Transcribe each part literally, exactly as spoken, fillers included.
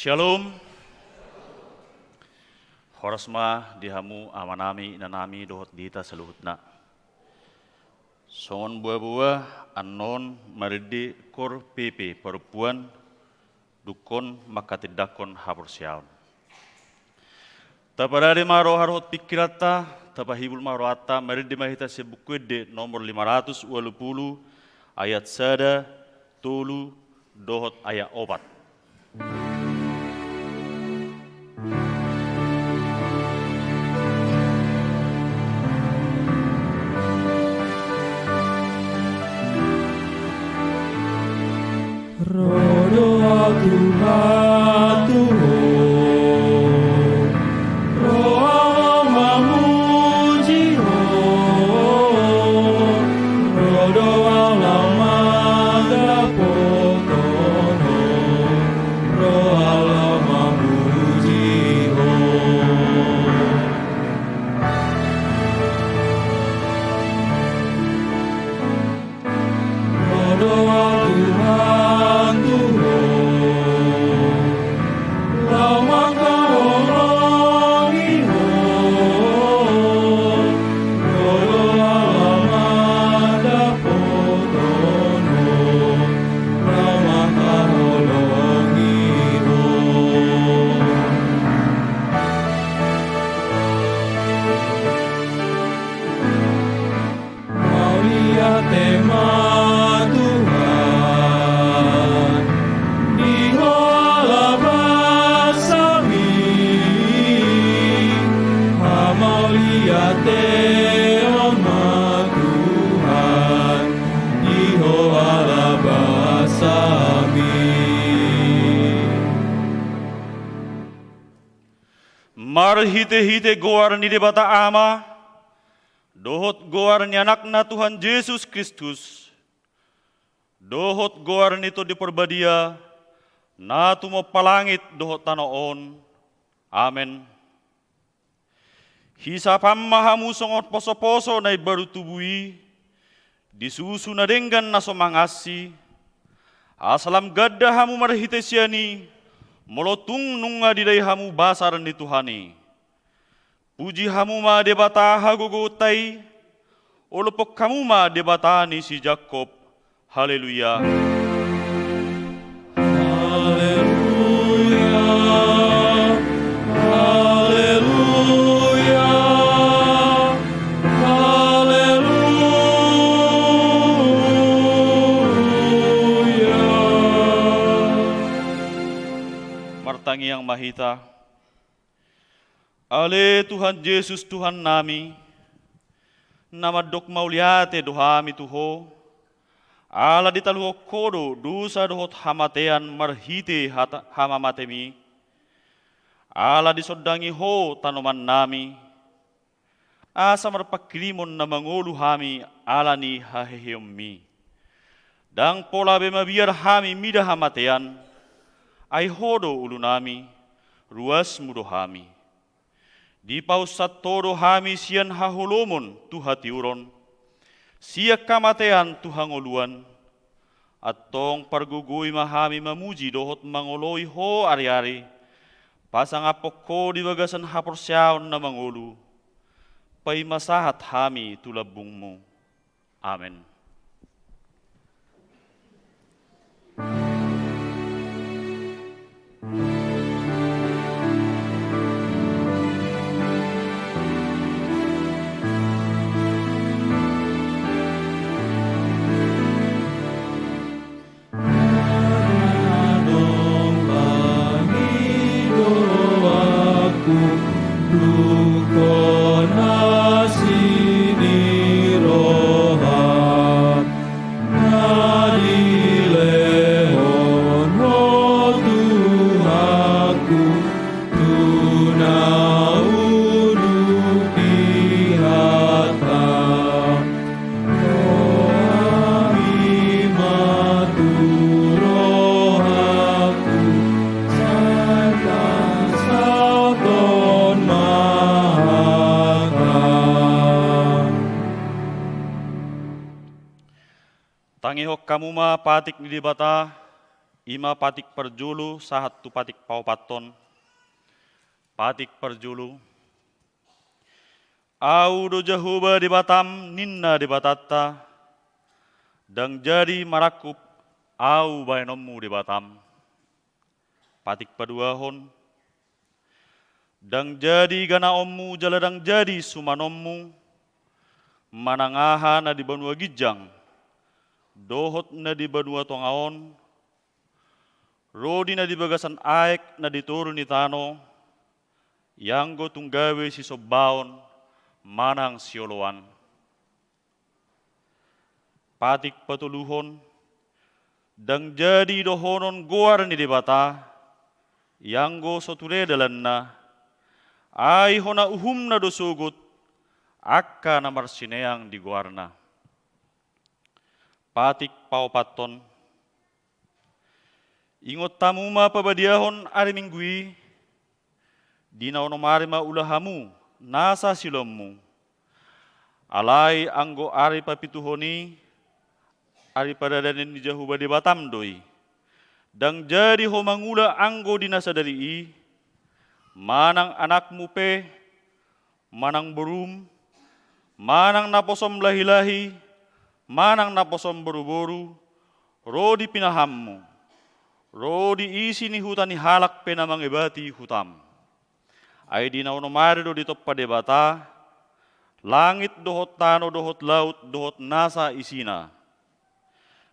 Shalom. Horas ma di hamu amanami, inanami, dohot di hita saluhutna. Songon boaboa, annon marende Kor P P Parompuan, dungkon manghatindanghon haporseaon. Taparade ma roha dohot pingkiranta, tapahibul ma rohanta, marende ma hita sian Buku Ende nomor lima ratus ualu pulu, ayat sada, tolu, dohot ayat opat. Ro do au Tuhan tu Ho, ro au laho mamuji Ho, ro do au laho mandapothon Ho, ro au laho mamuji Ho. Ro do au Tuhan tu Ho, laho mangkaholongi Ho, ro do au laho mandapothon Ho, laho mangkaholongi Ho. Mauliate ma Tuhan, di Ho ala basami. Hamauliateon ma Tuhan, di Ho ala basami. Marhitehite goar ni Debata Ama, dohot goar ni Anakna Tuhan Jesus Kristus, dohot goar ni Tondi Parbadia, na tumompa langit dohot tano on. Amen. Hisapam ma hamu songon posoposo na imbaru tubu i, di susu na denggan na so mangansi, asa lam ganda hamu marhite sian i, molo tung nunga didai hamu basar ni Tuhan i. Puji hamu ma Debata hagogoonta i, olophon hamu ma Debata ni si Jakob. Haleluya. Haleluya. Haleluya. Haleluya. Martangiang ma hita. Ale Tuhan Jesus, Tuhannami, na mandok mauliate do hami tu Ho, ala ditaluhon Ho do dosa dohot hamatean marhite hata-, hamamatemi, ala disondangi Ho tanomannami, asa marpangkirimon na mangolu hami ala ni haheheonmi. Ndang pola be mabiar hami mida hamatean, ai Ho do ulunami, ruasmu do hami. Dipausat Ho do hami sian haholomon tu hatiuron, sian hamatean tu hangoluan. Antong pargogoi ma hami mamuji dohot mangoloi Ho ariari, pasangaphon Ho di bagasan haporseaon na mangolu, paima sahat hami tu lambungmu. Amen. Adong pangidoanku, dungkon asi ni roha, na dilehon Ho Tuhanku, tu na unduk di hata. Ho hami ma tu rohangku, sai pasahathon ma hata. Tangihon hamu ma patik ni Debata, I ma patik parjolo sahat tu patik paopathon. Patik parjolo. Ahu do Jahowa Debatam, ninna Debatanta, ndang jadi marangkup Ahu bahenonmu Debatam. Patik paduahon. Ndang jadi ganaonmu jala ndang jadi sumanonmu, manang aha na di banua ginjang dohot na di banua tonga on, ro di na di bagasan aek na di toru ni tano, ianggo tung gabe sisombaon manang sioloan. Patik patoluhon. Ndang jadi dohonon goar ni Debata, ianggo so ture dalanna, ai hona uhumna do sogot angka na marsineang di goarna. Patik paopathon. Ingot hamu ma pabadiahon ari Minggu i, di na onom ari ma ula hamu nasa siulaonmu. Alai anggo ari papituhon i, ari paradanean ni Jahowa Debatam do i. Ndang jadi ho mangula anggo di na sadari i, manang anakmu pe, manang borum, manang naposom lahilahi, manang naposom boruboru, ro di pinahanmu, ro di isi ni huta ni halak pe na mangebati hutam. Ai di na onom ari do ditompa Debata langit dohot tano dohot laut dohot nasa isina.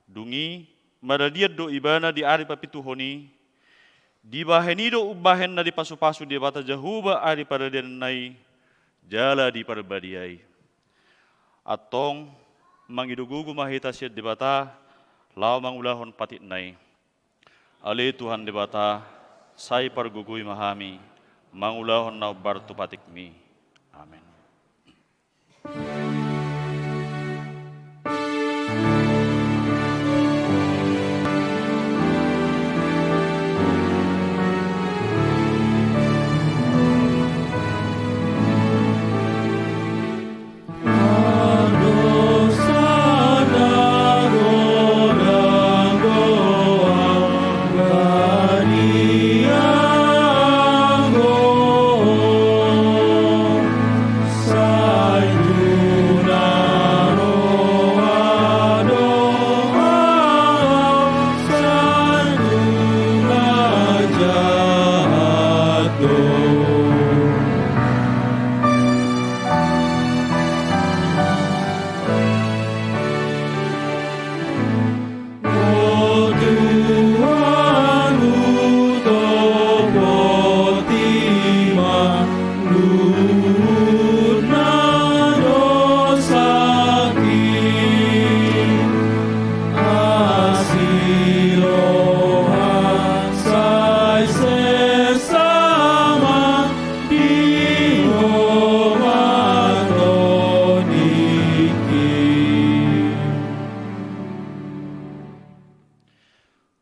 Dung i, maradian do ibana di ari papituhon i, dibahen i do umbahen na dipasupasu Debata Jahowa ari paradaneanna i, jala diparbadiai. Antong, mangido gogo ma hita sian Debata, laho mangulahon patikna i. Ale Tuhan Debata, sai pargogoi ma hami, mangulahon na hombar tu patikmi. Amen.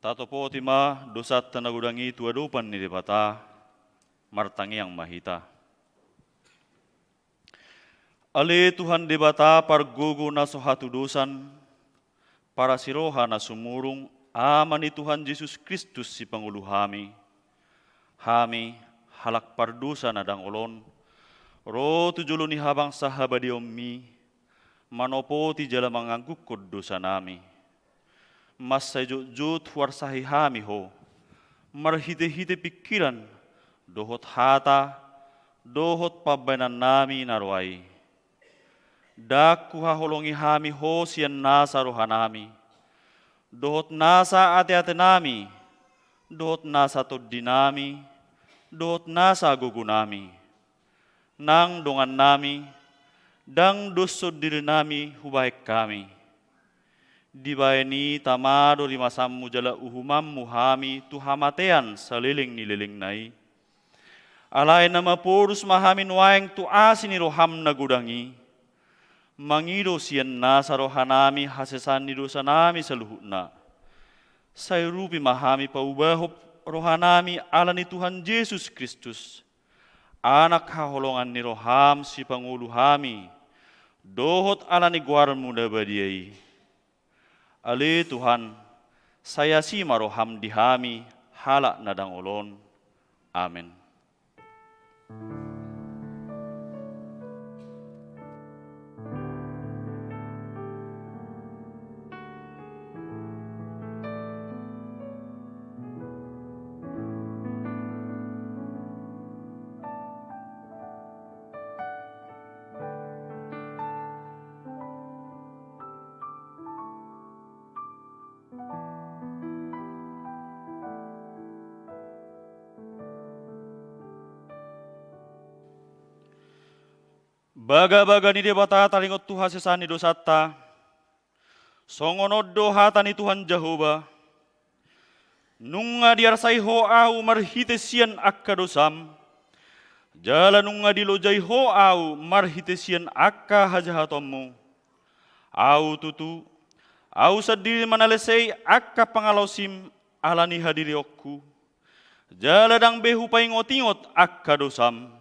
Tatopoti ma dosanta na godang i tu adopan ni Debata, martangiang ma hita. Ale Tuhan Debata pargogo na so hatudosan, parasiroha na sumurung, Ama ni Tuhan Jesus Kristus sipangolu hami. Hami, halak pardosa na dangol on, ro tu jolo ni habangsa habadiaonmi, manopoti jala manganggungkon dosanami. Mansai jotjot huarsahi hami Ho, marhitehite pingkiran, dohot hata, dohot pambahenannami na roa i. Ndang huhaholongi hami Ho sian nasa rohanami, dohot nasa ateatenami, dohot nasa tondinami, dohot nasa gogonami. Nang dongannami, ndang doshon dirinami hubahen hami. Dibahen i tama do rimasanmu jala uhumanmu hami tu hamatean saleleng ni lelengna i. Alai na maporus ma hami nuaeng tu asi ni roham na godang i, mangido sian nasa rohanami hasesaan ni dosanami saluhutna. Sai urupi ma hami paubahon rohanami ala ni Tuhan Jesus Kristus, Anak haholongan ni roham sipangolu hami, dohot ala ni goarmu na badia i. Ale Tuhan, Sai asi ma roham di hami halak na dangol on. Amen. Bagabaga ni Debata taringot tu hasesaan ni dosanta, songon on do hata ni Tuhan Jahowa: Nunga diarsai ho ahu marhite sian angka dosam, jala nunga dilojai ho ahu marhite sian angka hajahatonmu. Ahu tutu, ahu sandiri manalesei angka pangalaosim ala ni hadirionku, jala ndang be hupaingotingot angka dosam.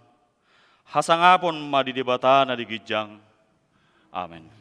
Hasangapon ma di Debata na di ginjang. Amen.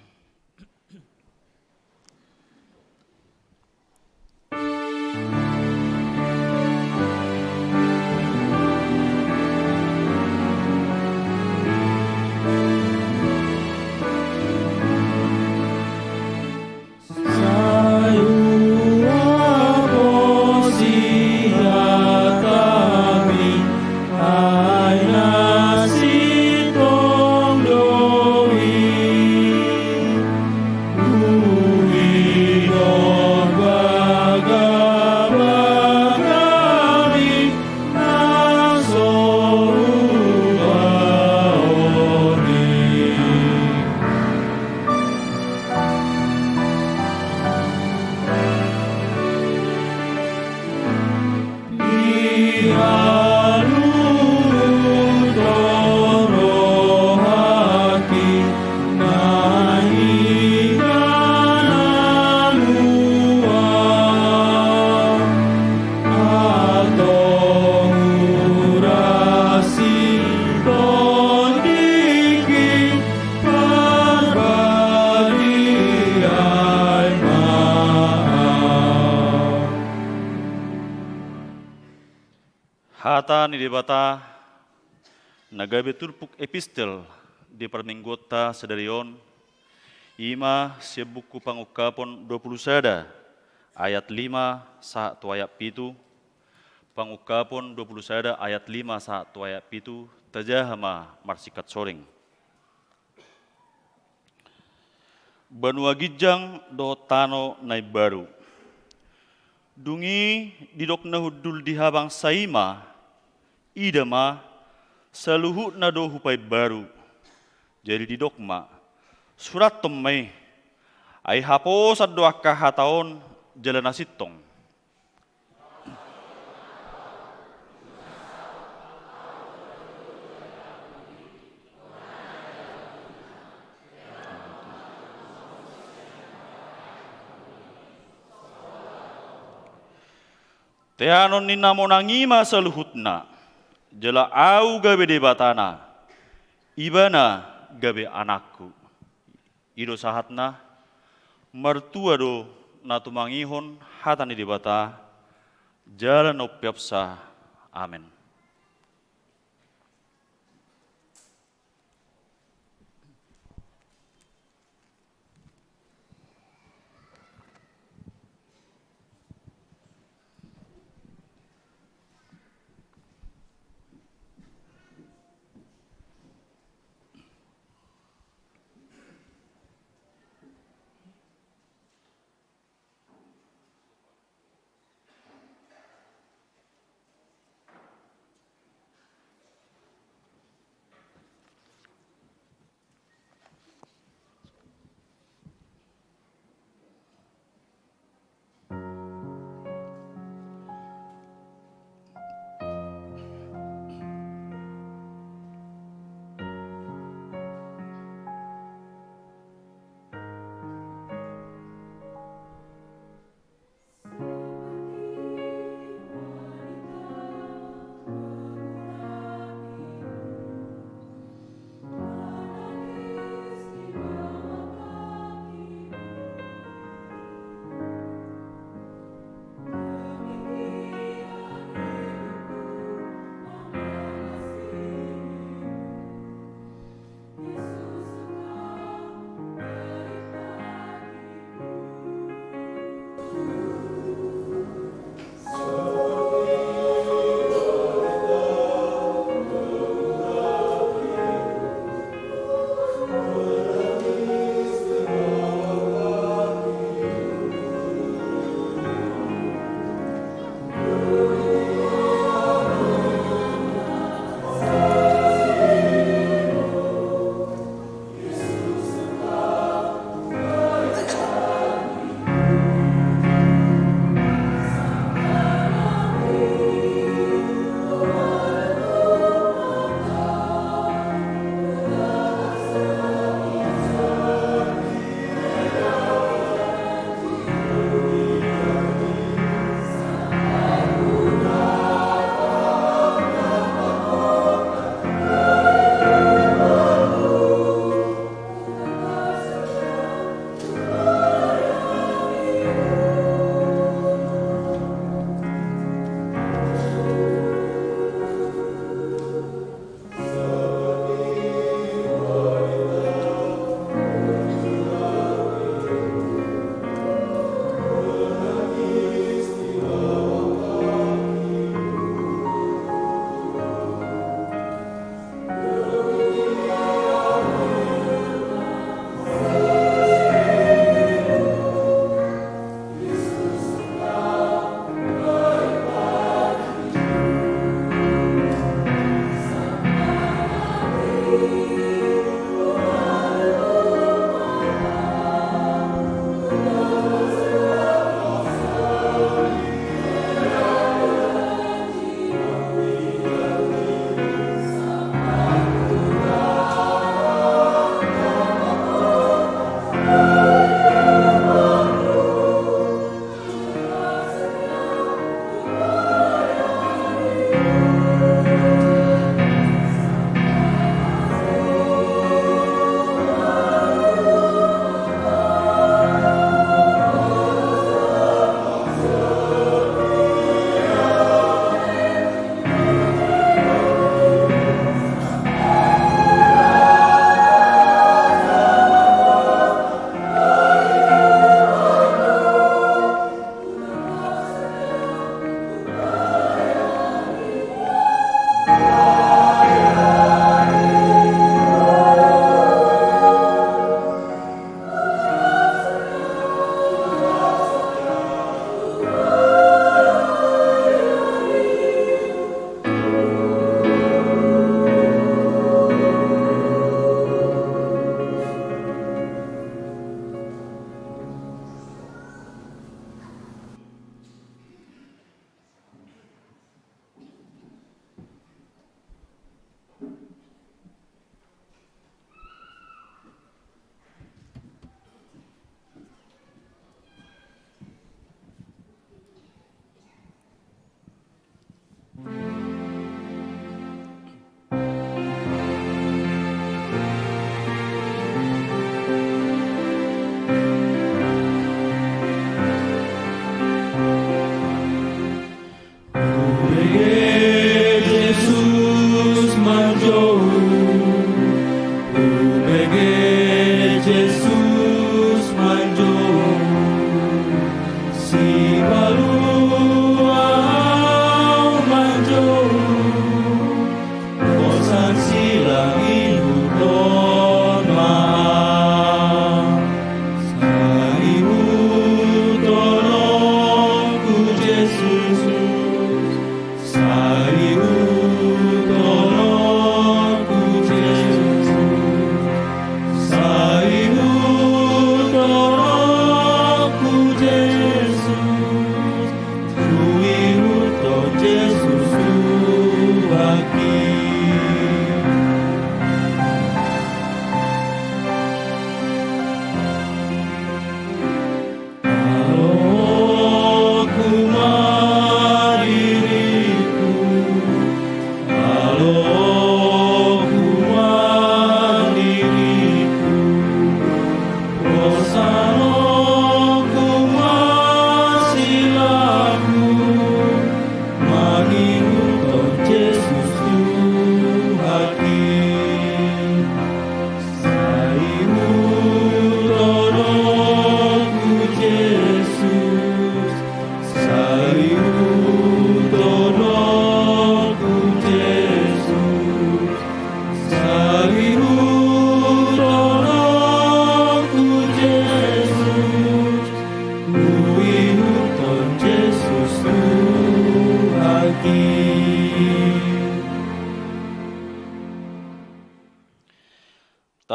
Hata ni Debata na gabe turpuk epistel di parmingguonta sadari on, i ma sian buku Pangungkapon dua pulu sada ayat lima sahat tu ayat pitu. Pangungkapon dua pulu sada ayat lima sahat tu ayat pitu, tajaha ma marsingkat soring. Banua ginjang dohot tano na imbaru. Dung i didok na hundul di habangsa i ma: Ida ma, saluhutna do hupaimbaru. Jadi didok ma: Surathon ma i, ai haposan do angka hata on jala na sintong. Teanon ni na monang i ma saluhutna, jala ahu gabe Debatana, ibana gabe anakku. I do sahatna. Martua do na tumangihon hata ni Debata, jala na umpeopsa. Amen.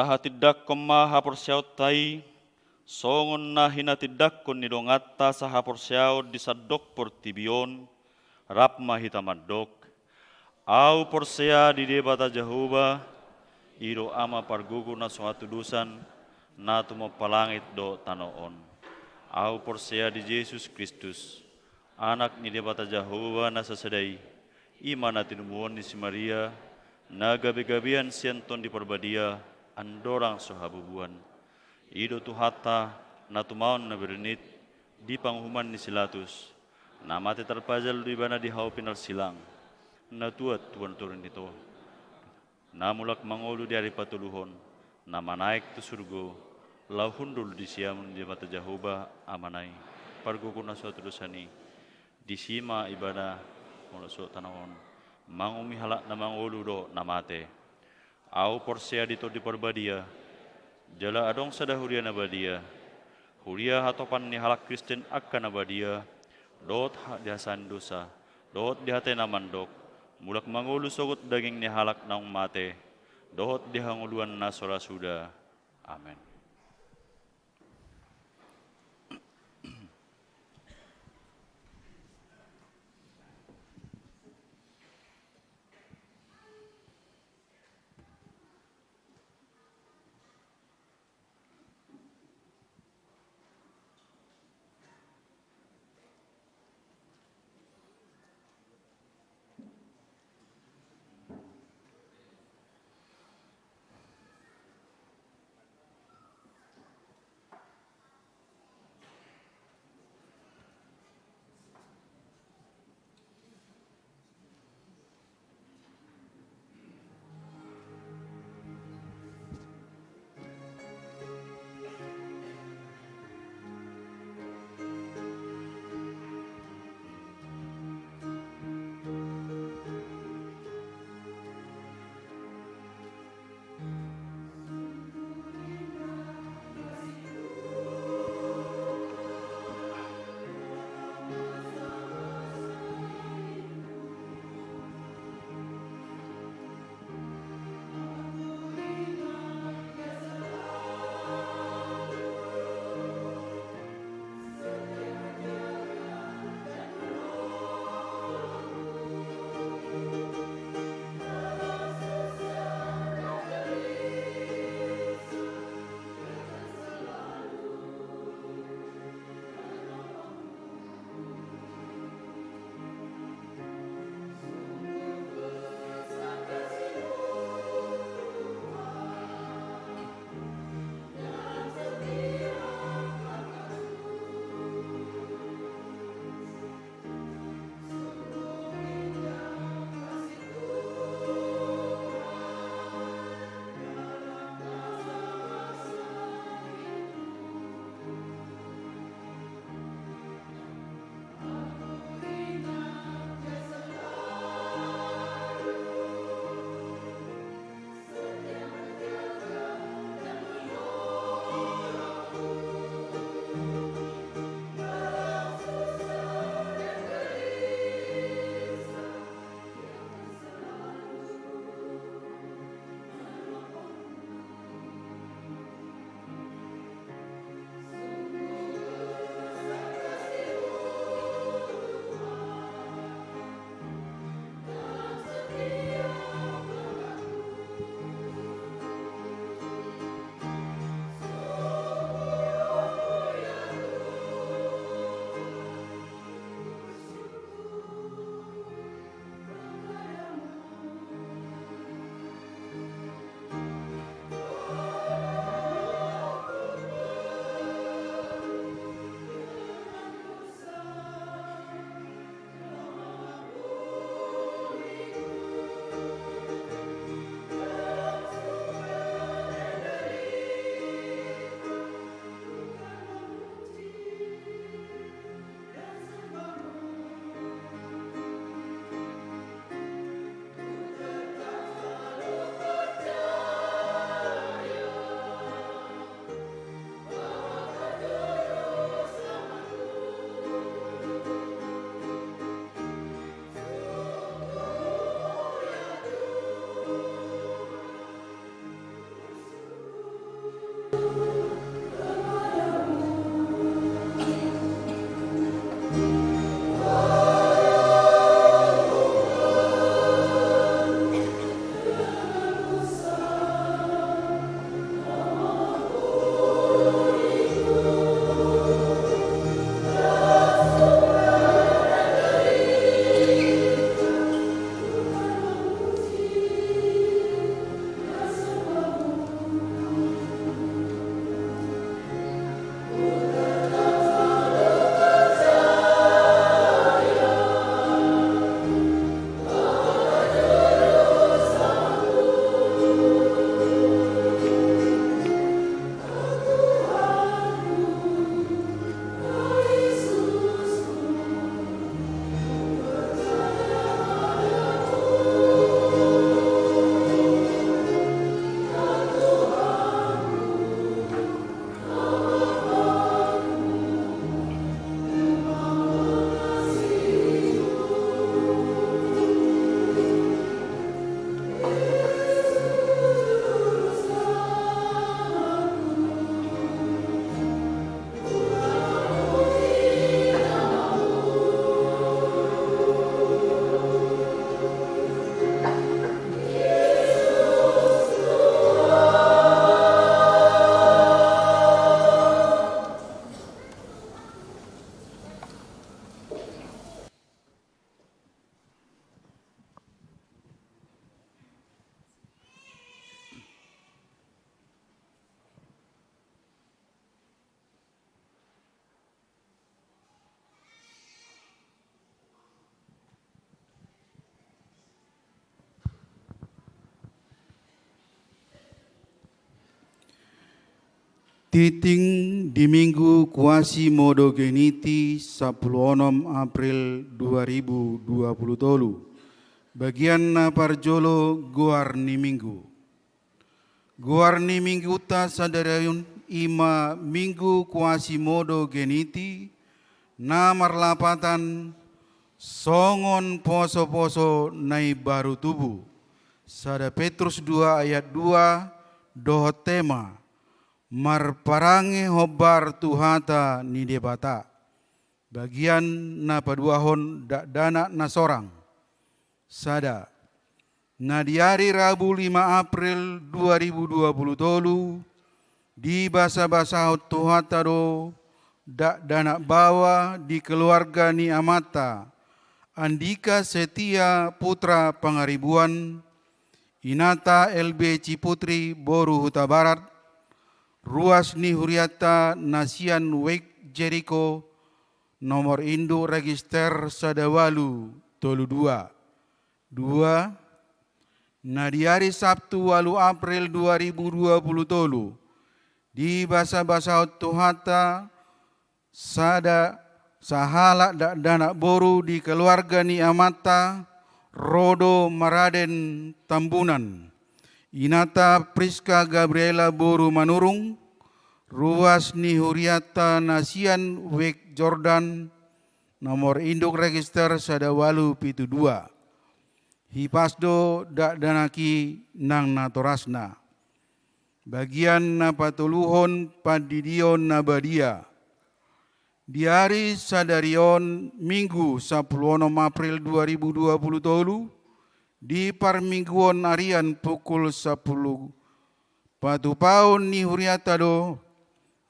Tahatindangkon ma haporseaonta i, songon na hinatindangkon ni donganta sahaporseaon di sandok portibi on, rap ma hita mandok: Ahu porsea di Debata Jahowa, i do Ama pargogo na so hatudosan, na tumompa langit dohot tano on. Ahu porsea di Jesus Kristus, Anak ni Debata Jahowa na sasada i, i ma na tinumuon ni si Maria, na gabegabean sian Tondi Parbadia, andorang so habubuan. I do Tuhanta, na tumaon na bernit, di panguhuman ni si Latus, na mate tarpajal do Ibana di hau pinarsilang, na tuat tu banua toru ni toha, na mulak mangolu di ari patoluhon, na manaek tu surgo, laho hundul di siamun ni Debata Jahowa Amana i, pargogo na so hatudosan i. Disi ma Ibana molo so tano on, manguhumi halak na mangolu dohot na mate. Ahu porsea di Tondi Parbadia, jala adong sada huria na badia, huria hatopan ni halak Kristen angka na badia, dohot ha-, di hasesaan dosa, dohot di hata na mandok, mulak mangolu sogot daging ni halak naung mate, dohot di hangoluan na so ra suda. Amen. Tingting di Minggu Quasimodogeniti, sampulu onom April dua ribu dua pulu tolu. Bagian na parjolo, goar ni Minggu. Goar ni Mingguta sadari on i ma Minggu Quasimodogeniti, na marlapatan songon poso-poso na imbaru tubu. Sada Petrus dua ayat dua, dohot tema, marparange hombar tu hata ni Debata. Bagian na paduahon, dakdanak na sorang. Sada. Na di ari Rabu lima April dua ribu dua pulu tolu, dibasa-basahon Tuhanta do dakdanak baoa di keluarga ni amanta, Andika Setia Putra Pangaribuan, inanta L B Ciputri boru Hutabarat, ruas ni hurianta na sian Wijk Jeriko, nomor induk register sada ualu tolu dua. Dua. Na di ari Sabtu ualu April dua ribu dua pulu tolu, dibasa-basahon Tuhanta sada, sahalak dakdanak boru di keluarga ni amanta, ro do Maraden Tambunan, inanta Priska Gabriela boru Manurung, ruas ni hurianta na sian Wijk Jordan, nomor induk register sada ualu pitu dua. Hipas do dakdanak i nang natorasna. Bagian na patoluhon, pandidion na badia. Di ari sadari on Minggu sampulu onom April dua ribu dua pulu tolu, di parmingguon arian pukul sampulu, patupaon ni hurianta do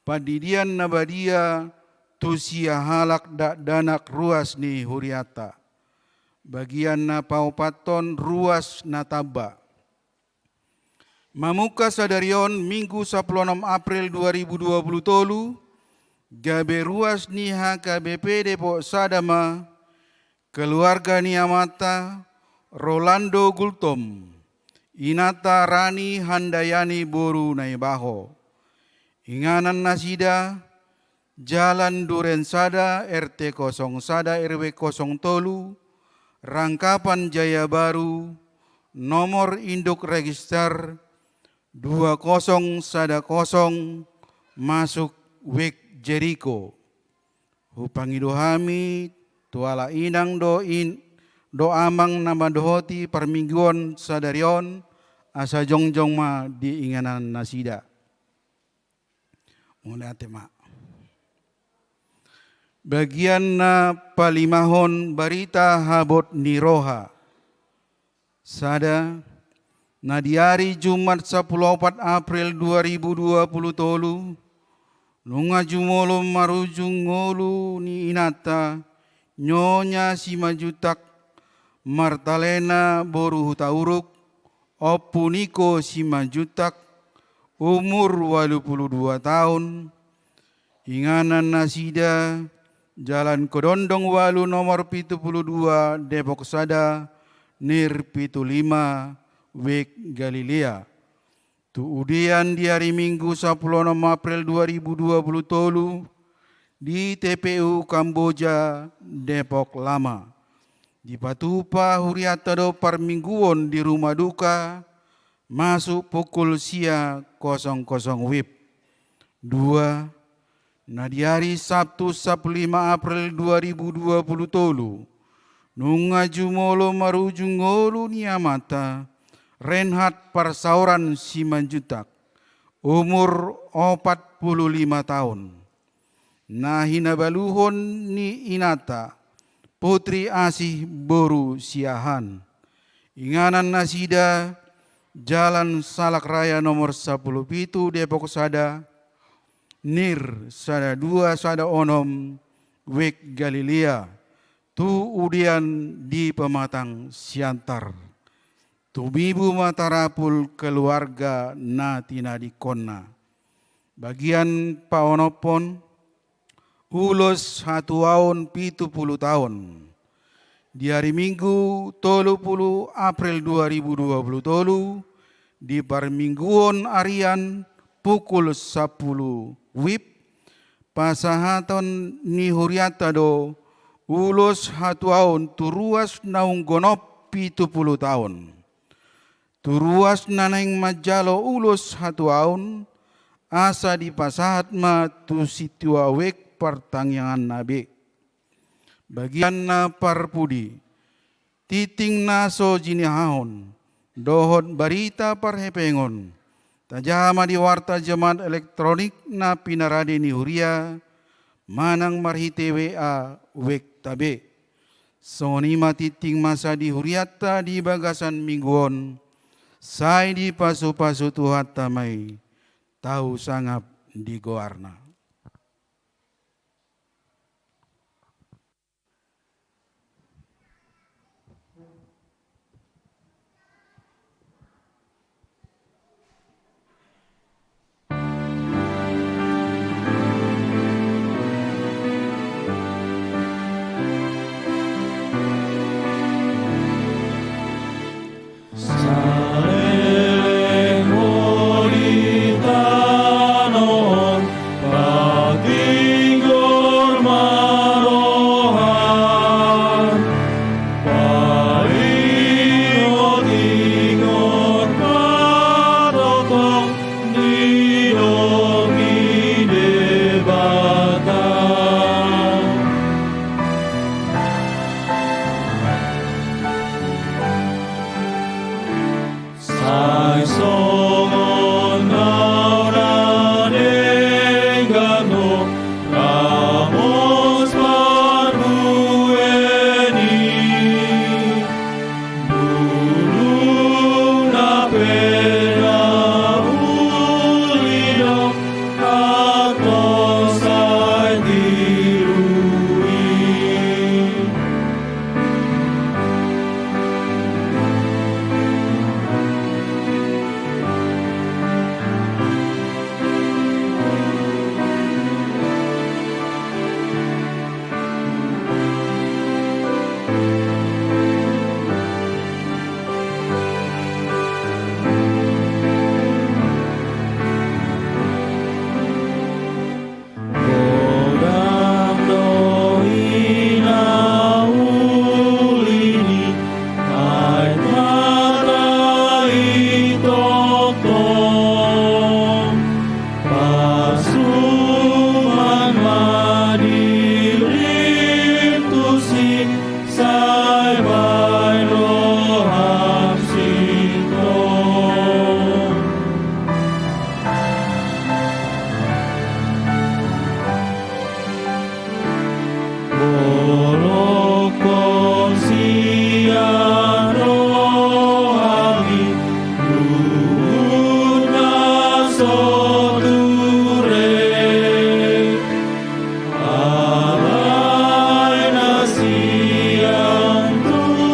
pandidian na badia tu sia halak dakdanak ruas ni hurianta. Bagian na paopathon, ruas na tamba. Mamungka sadari on Minggu sampulu onom April dua ribu dua pulu tolu, gabe ruas ni H K B P Depok sada ma keluarga ni amanta Rolando Gultom, inanta Rani Handayani boru Naibaho. Inganan nasida, Jalan Duren sada, R T kosong sada, R W kosong tolu, Rangkapan Jaya Baru, nomor induk register dua kosong sada kosong, masuk Wijk Jeriko. Hupangido hami tu halak inang dohot amang na mandohoti parmingguon sadari on, asa jongjong ma di inganan nasida. Mauliate ma. Bagian na palimahon, barita habot ni roha. Sada. Na di ari Jumat sampulu opat April dua ribu dua pulu tolu, nunga jumolo marujung ngolu ni inanta, Nyonya Simanjuntak Martalena boru Hutauruk, Ompu Niko Simanjuntak, umur ualu pulu dua taon, inganan nasida, Jalan Kodondong ualu, nomor pitu pulu dua, Depok sada, nir pitu lima, Wijk Galilea. Tu udean di ari Minggu sampulu onom April dua ribu dua pulu tolu, di T P U Kamboja, Depok Lama. Dipatupa hurianta do parmingguon di rumah duka, masuk pukul sia kosong kosong WIB. Dua. Na di ari Sabtu sampulu lima April dua ribu dua pulu tolu, nunga jumolo marujung ngolu ni amanta, Renhat Parsaoran Simanjuntak, umur opat pulu lima taon. Na hinabaluhon ni inanta, Putri Asih boru Siahaan. Inganan nasida, Jalan Salak Raya nomor sampulu pitu, Depok sada, nir sada dua sada onom, WIB Galilea, tu udean di Pematang Siantar. Tumibu ma tarapul keluarga na tinadingkonna. Bagian paonomhon, ulos hatuaon pitu pulu taon. Di ari Minggu tolu pulu April dua ribu dua pulu tolu, di parmingguon arian pukul sampulu WIB, pasahaton ni hurianta do ulos hatuaon tu ruas naung gonop pitu pulu taon. Tu ruas na naeng manjalo ulos hatuaon, asa dipasahat ma tu sintua wijk partangianganna be. Bagian na parpudi, tingting na so jinihahon, dohot barita parhepengon, tajaha ma di warta jemaat elektronik na pinarade ni huria, manang marhite WA wijk ta be. Songon i ma tingting masa di hurianta di bagasan minggu on, sai dipasupasu Tuhanta ma i, tau sangap di goarna. Saleleng ho di tano on, patingor ma roha. Paingotingot ma tongtong di dok ni Debata. Sai songon nau na denggan do, ramos parbue ni bulungna pe na uli do, antong sai tiru i. Godang do i na uli ni aek mata i tongtong. Pasuman ma dirim tusi, sai baen roham sintong. Bolongkon sian rohami luhut na so ture, alai na sian Tuhan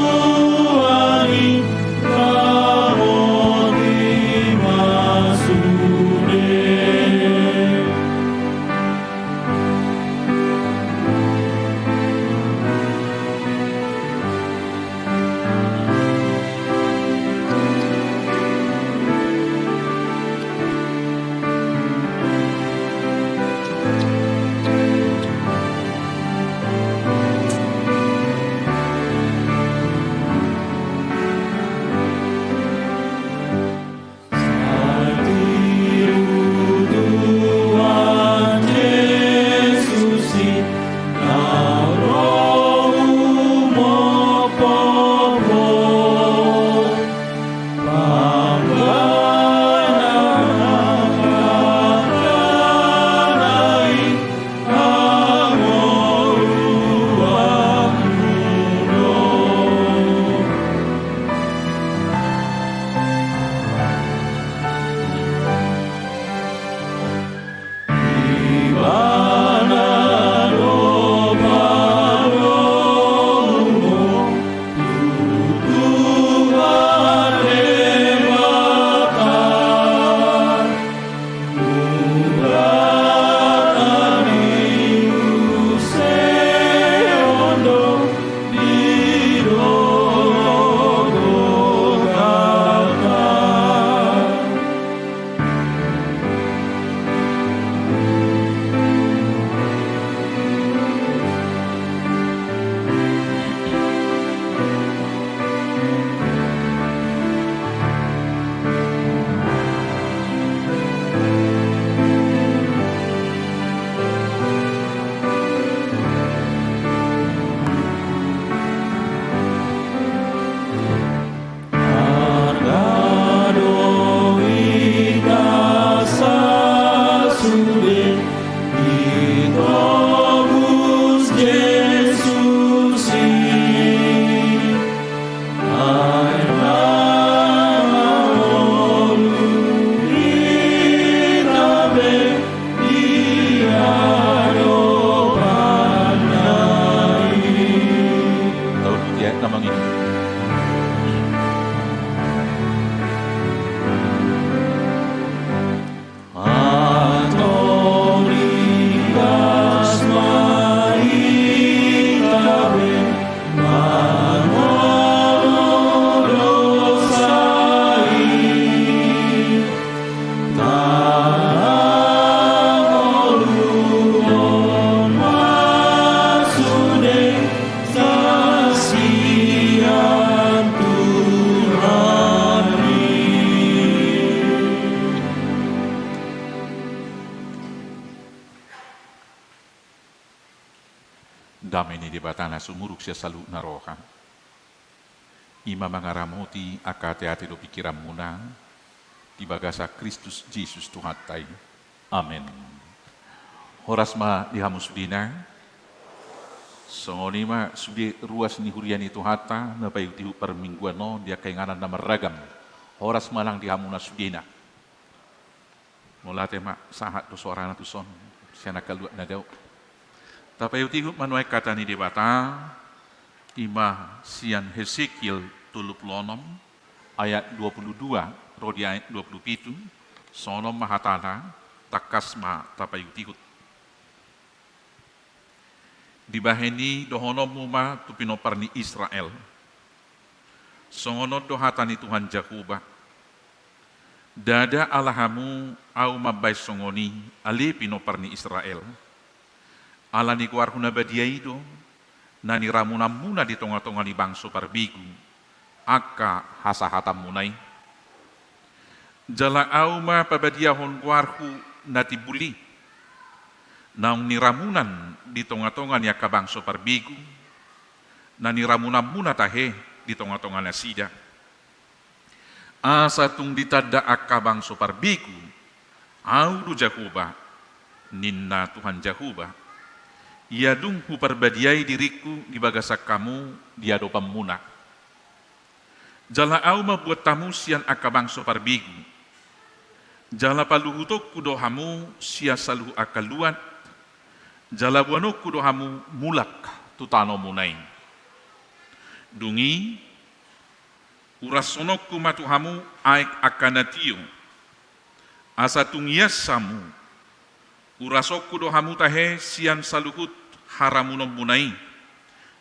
na mangido. Dame ni Debata na sumurung sian saluhut na roha, i ma mangaramoti angka ateate dohot pingkiranmuna di bagasan Kristus Jesus Tuhanta i. Amen. Horas ma di hamu sudena. Songon i ma sude ruas ni huria ni Tuhanta na paihutihut parmingguan on di angka inganan na marragam. Horas ma nang di hamuna sudena. Mauliate ma, sahat do soarana tuson sian angka luat na dao. Tapaihutihut ma nuaeng hata ni Debata, i ma sian Hesekiel tolu pulu onom ayat dua pulu dua ro di ayat dua pulu pitu. Songon on ma hatana, tangkas ma tapaihutihut. Dibahen i dohononmu ma tu pinompar ni Israel: Songon on do hata ni Tuhan Jahowa: Ndada ala hamu Ahu mambahen songon i, ale pinompar ni Israel. Ala ni goarhu na badia i do na niramunanmuna di tongatonga ni bangso parbegu angka hasahatanmuna i. Jala Ahu ma pabadiahon goarhu na timbul i, naung niramunan di tongatonga ni angka bangso parbegu na niramunanmuna tahe di tongatonga nasida, asa tung ditanda angka bangso parbegu Ahu do Jahowa, ninna Tuhan Jahowa, ia dung Huparbadiai diringKu di bagasan hamu di adopanmuna. Jala Ahu mambuat hamu sian angka bangso parbegu, jala paluhutonKu do hamu sian saluhut angka luat, jala boanonKu do hamu mulak tu tanomuna i. Dung i, urashononKu ma tu hamu aek angka na tio, asa tung ias hamu. Urashonku do hamu tahe sian saluhut haramunonmuna i,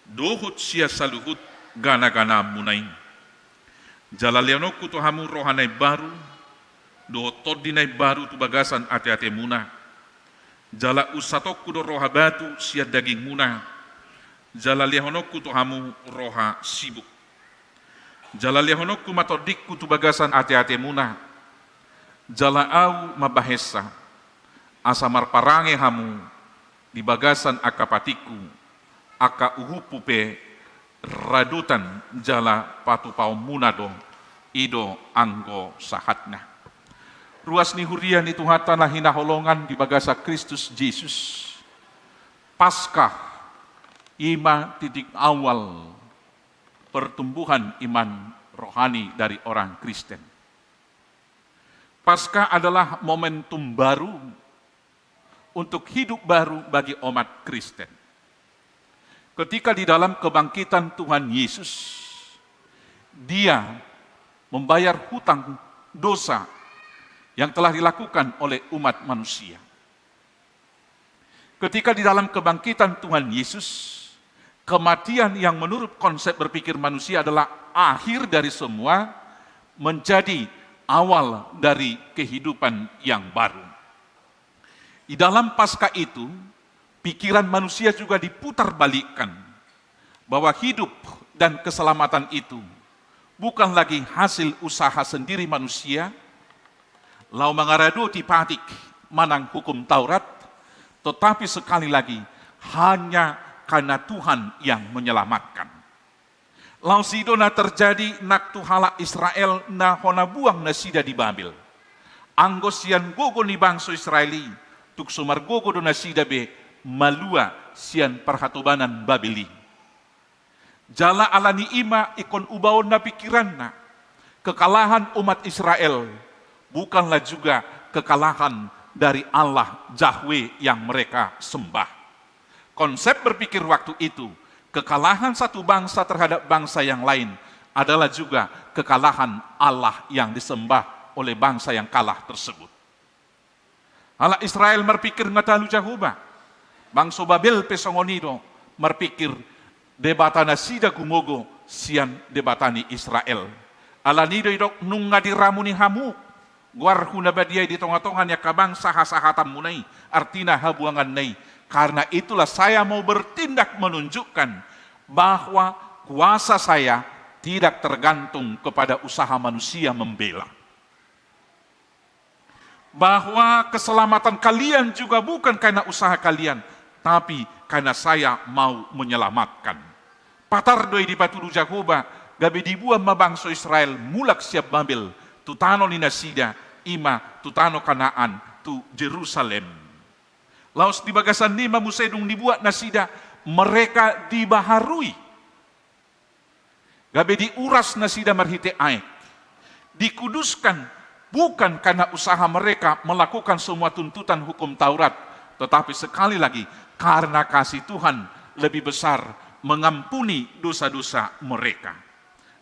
dohot sian saluhut ganaganaanmuna i. Jala lehononku tu hamu roha na imbaru, dohot tondi na imbaru tu bagasan ateatemuna. Jala unsatonku do roha batu sian dagingmuna, jala lehononku tu hamu roha sibuk. Jala lehononku ma tondingku tu bagasan ateatemuna, jala ahu mambahensa, asa marparange hamu di bagasan angka patikku, angka uhumhu pe radotan jala patupaonmuna do, i do anggo sahatna. Ruas ni huria ni Tuhanta na hinaholongan di bagasan Kristus Jesus, Paskah i ma titik awal pertumbuhan iman rohani dari orang Kristen. Paskah adalah momentum baru untuk hidup baru bagi umat Kristen. Ketika di dalam kebangkitan Tuhan Yesus, Dia membayar hutang dosa yang telah dilakukan oleh umat manusia. Ketika di dalam kebangkitan Tuhan Yesus, kematian yang menurut konsep berpikir manusia adalah akhir dari semua, menjadi awal dari kehidupan yang baru. Di dalam Paskah itu, pikiran manusia juga diputarbalikkan, bahwa hidup dan keselamatan itu bukan lagi hasil usaha sendiri manusia, laho mangaradoti patik manang Hukum Taurat, tetapi sekali lagi hanya karena Tuhan yang menyelamatkan. Laos i do na terjadi nang tu halak Israel na hona buang nasida di Babel. Anggo sian gogo ni bangso Israel i, tung so margogo do nasida be malua sian parhatobanan Babel i. Jala ala ni i ma ingkon ubaonna pikiranna, kekalahan umat Israel bukanlah juga kekalahan dari Allah Yahweh yang mereka sembah. Konsep berpikir waktu itu, Kekalahan satu bangsa terhadap bangsa yang lain adalah juga kekalahan Allah yang disembah oleh bangsa yang kalah tersebut. Halak Israel marpingkir nga talu Jahowa. Bangso Babel pe songon i do, marpingkir debata nasida gumogo sian debata ni Israel. Alani i do didok, nunga diramuni hamu goarhu na badia i di tongatonga ni angka bangsa hasahatanmuna i, artina habuanganna i. Karena itulah saya mau bertindak menunjukkan bahwa kuasa saya tidak tergantung kepada usaha manusia membela. Bahwa keselamatan kalian juga bukan karena usaha kalian, tapi karena saya mau menyelamatkan. Patar do i dipatudu Jahowa, gabe diboan ma bangso Israel mulak sian Babel, tu tano ni nasida, i ma tu tano Kanaan, tu Jerusalem. Laos di bagasan i ma muse dung diboan nasida, mereka dibaharui. Gabe diuras nasida marhite aek. Dikuduskan bukan karena usaha mereka melakukan semua tuntutan hukum Taurat, tetapi sekali lagi, karena kasih Tuhan lebih besar mengampuni dosa-dosa mereka.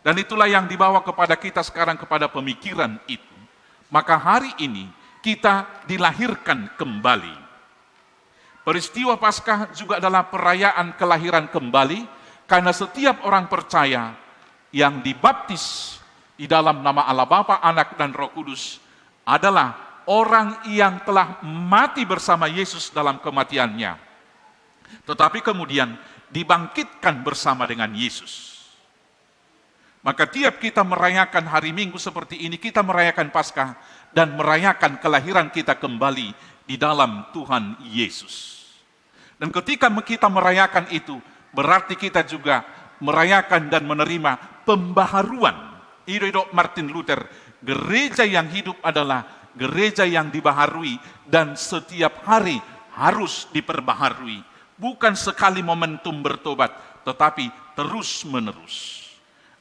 Dan itulah yang dibawa kepada kita sekarang, kepada pemikiran itu. Maka hari ini kita dilahirkan kembali. Peristiwa Paskah juga adalah perayaan kelahiran kembali, karena setiap orang percaya yang dibaptis di dalam nama Allah Bapa, Anak, dan Roh Kudus adalah orang yang telah mati bersama Yesus dalam kematiannya, tetapi kemudian dibangkitkan bersama dengan Yesus. Maka tiap kita merayakan hari Minggu seperti ini, kita merayakan Paskah dan merayakan kelahiran kita kembali di dalam Tuhan Yesus. Dan ketika me-, kita merayakan itu, berarti kita juga merayakan dan menerima pembaharuan. I do didok Martin Luther, gereja yang hidup adalah gereja yang dibaharui, dan setiap hari harus diperbaharui. Bukan sekali momentum bertobat, tetapi terus-menerus.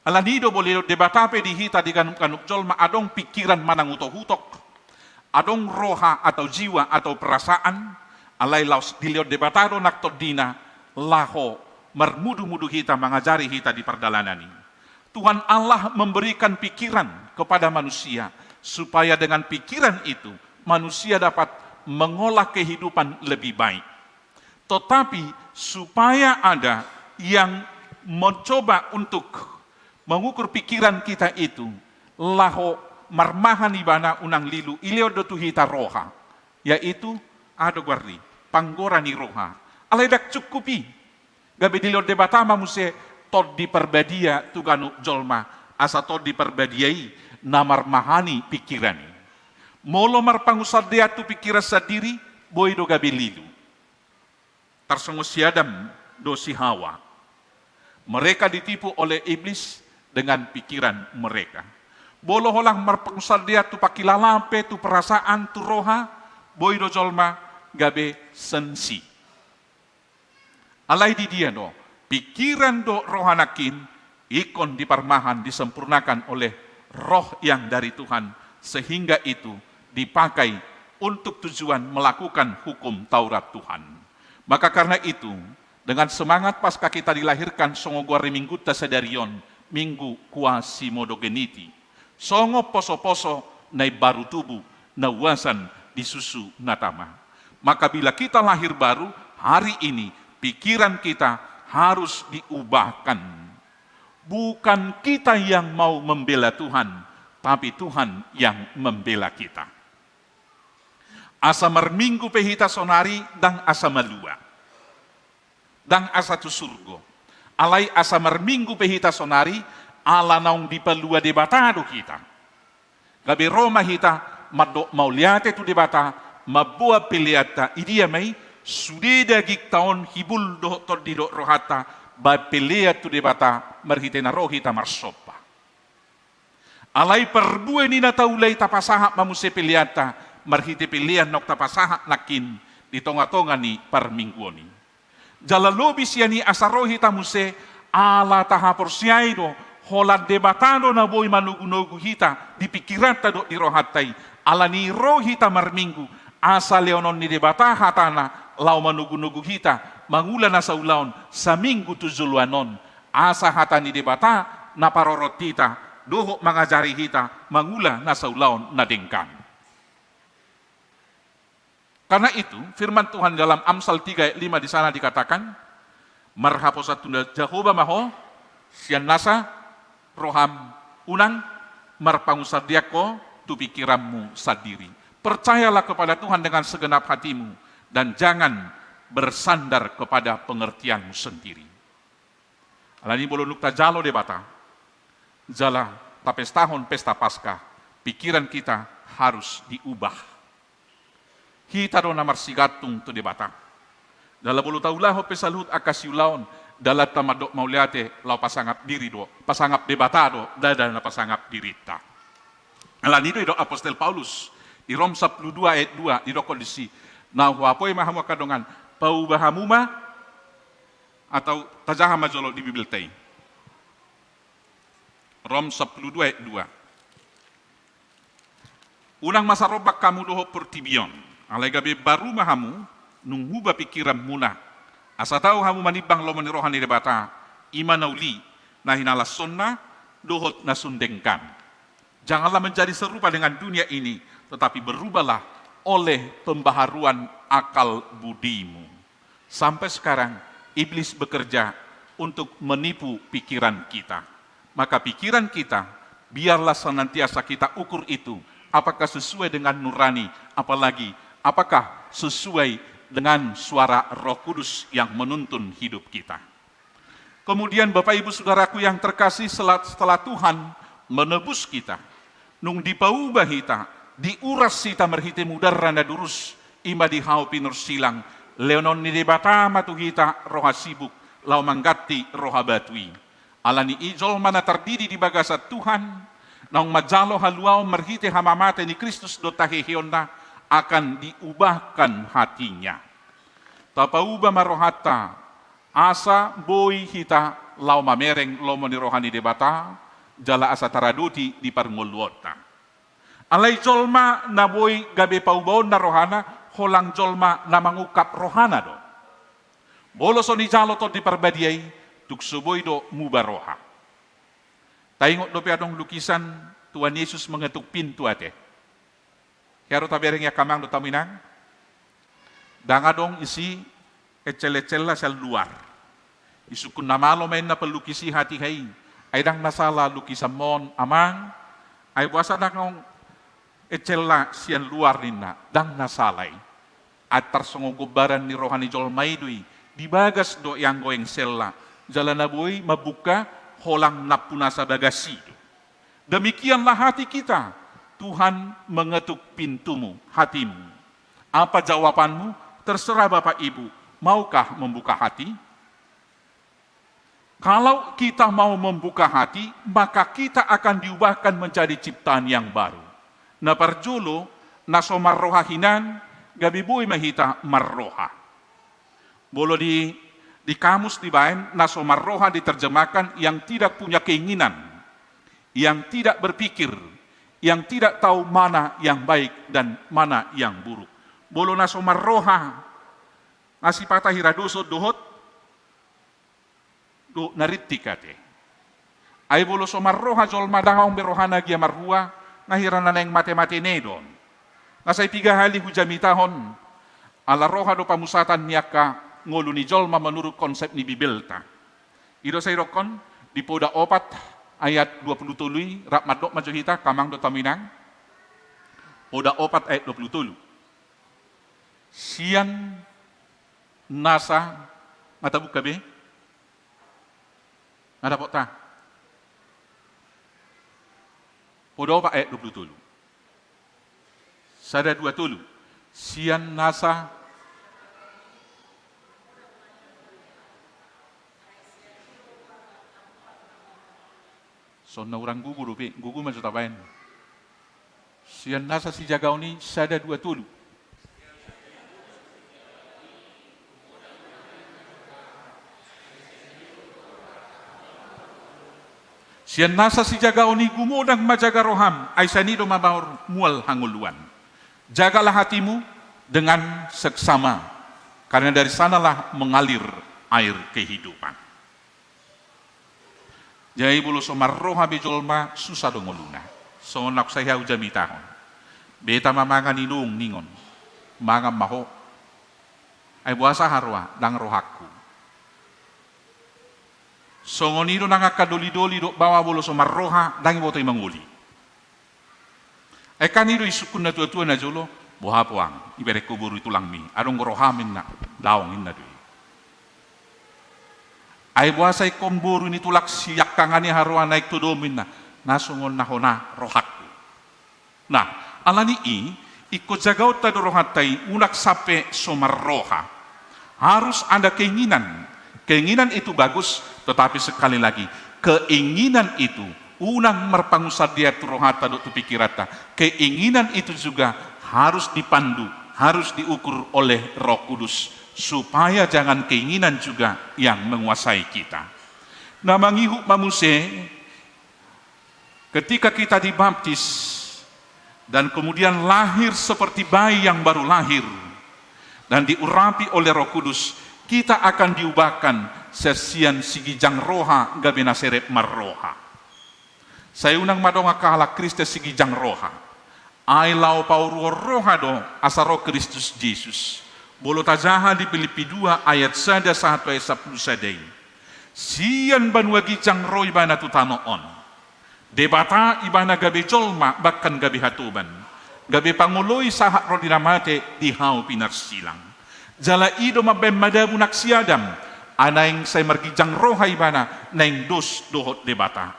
Alani i do molo didok Debata pe di hita di ganup-ganup jolma adong pikiran manang utok-utok, adong roha atau jiwa atau perasaan, alai laos dilehon Debata do nang tondina laho marmudu-mudu hita, mangajari hita di pardalanan i. Tuhan Allah memberikan pikiran kepada manusia, supaya dengan pikiran itu manusia dapat mengolah kehidupan lebih baik. Tetapi supaya ada yang mencoba untuk mengukur pikiran kita itu, laho marmahan ibana unang lilu, dilehon do tu hita roha, yaitu, aha do goar ni, panggora ni roha. Alai ndang cukup i. Gabe dilehon Debata ma muse Tondi Parbadia tu ganup jolma, asa Tondi Parbadia i na marmahani pikiran i. Molo marpangunsandean tu pikiran sandiri, boi do gabe lilu. Tarsongon si Adam do si Hawa. Mereka ditipu oleh iblis dengan pikiran mereka. Molo holan marpangunsandean tu pangkilalaan pe, tu perasaan, tu roha, boi do jolma gabe sensi. Alai di dia do pikiran dohot roha nangkin ingkon diparmahan, disempurnakan oleh Roh yang dari Tuhan, sehingga itu dipakai untuk tujuan melakukan hukum Taurat Tuhan. Maka karena itu, dengan semangat Paskah kita dilahirkan songon goar ni Minggunta sadari on, Minggu Quasimodogeniti. Songon poso-poso na imbaru tubu, na uasan di susu na tama. Maka bila kita lahir baru, hari ini pikiran kita harus diubahkan. Bukan kita yang mau membela Tuhan, tapi Tuhan yang membela kita. Asa marminggu pe hita sonari, ndang asa malua, ndang asa tu surgo. Alai asa marminggu pe hita sonari, ala naung dipalua Debata do hita. Gabe ro ma hita mandok mauliate tu Debata, mamboan peleanta. Di dia ma i? Sude dagingta on, hibul dohot tondi dohot rohanta, baen pelean tu Debata marhite na ro hita marsomba. Alai parbue ni na taula i tapasahat ma muse peleanta marhite pelean naung tapasahat nangkin di tonga-tonga ni parmingguon i. Jala lobi sian i asa ro hita muse, ala tahaporseai do, holan Debata do na boi manogu-nogu hita di pikiranta dohot di rohanta i. Alani i ro hita marminggu, asa lehonon ni Debata hatana laho manogu-nogu hita mangula na saulaon saminggu tu joloan on, asa hata ni Debata na parorot hita dohot mangajari hita mangula na saulaon na denggan. Karena itu, firman Tuhan dalam Amsal tiga ayat lima di sana dikatakan, "Marhaposan tu Jahowa ma ho sian nasa roham, unang marpangunsandean ho tu pikiranmu sandiri." Percayalah kepada Tuhan dengan segenap hatimu, dan jangan bersandar kepada pengertianmu sendiri. Alani molo dung tajalo Debata, jala tapestahon pesta Paskah, pikiran kita harus diubah. Hita do na marsigantung tu Debata. Jala molo taulahon pe saluhut angka siulaon, dalanta mandok mauliate laho pasangap diri do, pasangap Debata do, ndada na pasangap dirinta. Alani do didok apostel Paulus di Rom sampulu dua ayat dua, didokkon disi, "Na huapoi ma hamu angka dongan, pauba hamu ma," atau tajaha ma jolo di Bibelta i. Rom sampulu dua ayat dua. "Unang ma sarombak hamu dohot portibi on, alai gabe baru ma hamu nunga uba pikiranmuna, asa tau hamu manimbang lomo ni roha ni Debata, i ma na uli, na hinalashonna dohot na sun denggan. Janganlah menjadi serupa dengan dunia ini, tetapi berubahlah oleh pembaharuan akal budimu." Sampai sekarang, iblis bekerja untuk menipu pikiran kita. Maka pikiran kita, biarlah senantiasa kita ukur itu, apakah sesuai dengan nurani, apalagi apakah sesuai dengan suara Roh Kudus yang menuntun hidup kita. Kemudian, Bapak, Ibu, Saudaraku yang terkasih, sela-, setelah Tuhan menebus kita, nunga dipauba hita, diuras hita marhite mudarna na durus, i ma di hau pinursilang, lehonon ni Debata ma tu hita roha sibuk, laho mangganti roha batu i. Alani i jolma na tardidi di bagasan Tuhan, naung manjalo haluaon marhite hamamate ni Kristus dohot haheheonna, akan diubahkan hatinya. Tapauba ma rohanta, asa boi hita laho mamereng lomo ni roha ni Debata, jala asa taradoti di parngoluonta. Alai jolma na boi gabe paubaonna rohana, holan jolma na mangungkap rohana do. Molo so nijalo Tondi Parbadia i, tung so boi do muba roha. Taingot dope adong lukisan Tuhan Yesus mengetuk pintu ate. Hea do tabereng i angka amang dohot hamu inang. Ndang adong isi ecel-ecelna sian luar. Isungkun na malo ma inna pallukis i hatiha i. Ai ndang na sala lukisanmon amang. Ai boasa ndang adong ecelna sian luar ninna. Ndang na sala i. Antar songon gombaran ni roha ni jolma i do i. Di bagas do ianggo engselna. Jala na boi mambuka holan nampunasa bagas i do. Demikianlah hati kita. Tuhan mengetuk pintumu, hatimu. Apa jawabanmu? Terserah Bapak Ibu, maukah membuka hati? Kalau kita mau membuka hati, maka kita akan diubahkan menjadi ciptaan yang baru. Na parjolo, na so marroha hinan, gabe boi ma hita marroha. Molo di, di kamus dibaen, na so marroha diterjemahkan yang tidak punya keinginan, yang tidak berpikir, yang tidak tahu mana yang baik dan mana yang buruk. Molo na so marroha, nga sipata hira do son dohot, dohot na rintik ate. Ai molo so marroha jolma ndang adong be rohana gia marhua, nga hira na naeng mate-mate ne do on. Nga sai piga hali hujamitahon, ala roha do pamusatan ni angka ngolu ni jolma menurut konsep ni Bibelta. I do sai didokkon, di Poda opat ayat dua pulu tolu i, rap mandok ma jo hita, angka amang dohot hamu inang. Poda opat ayat dua pulu tolu. Sian nasa, nga tabuka be? Nga dapot ta? Poda opat ayat dua pulu tolu. Sada, dua, tolu. Sian nasa. Songon na hurang gogo dope, gogo ma jo tabaen. Sian nasa sijagaon i, sada, dua, tolu. Sian nasa sijagaon i gumodang ma jaga roham, ai sian i do mabaor mual hangoluan. Jagalah hatimu dengan seksama. Karena dari sanalah mengalir air kehidupan. Jadi molo so marroha be jolma, susa do ngoluna. Songon na sai hau jamitahon. Beta ma mangan inung ningon. Mangan ma ho. Ai boasa haroa, ndang rohangku. Songon i do nang angka doli-doli dohot baoa, molo so marroha, ndang diboto i mangoli. Ai kan i do isungkun na tua-tua na jolo, boha poang, iberengku boru i tulangmi, adong do roham inna, daong inna do i. Ai boasa ingkon boru ni tulang siangkangan i haroa naeng tu dom inna, na songon na hona rohangku. Nah, alani i, ingkon jagaonta do rohanta i, unang sampe so marroha. Harus ada keinginan. Keinginan itu bagus, tetapi sekali lagi, keinginan itu unang marpangunsandean tu rohanta dohot tu pikiranta. Keinginan itu juga harus dipandu, harus diukur oleh Roh Kudus, supaya jangan keinginan juga yang menguasai kita. Na mangihut ma muse, ketika kita dibaptis dan kemudian lahir seperti bayi yang baru lahir dan diurapi oleh Roh Kudus, kita akan diubahkan sian siginjang roha gabe na serep marroha. Sai unang ma adong angka halak Kristen siginjang roha. Ai laho pauruhon roha do asa ro Kristus Jesus. Molo tajaha di Pilippi dua ayat sada sahat tu ayat sampulu sada i. Sian banua ginjang ro ibana tu tano on. Debata ibana gabe jolma, bahkan gabe hatoban. Gabe pangoloi sahat ro di na mate di hau pinarsilang. Jala i do mambahen madabu nang si Adam, ai naeng sai marginjang roha ibana, naeng dos dohot Debata.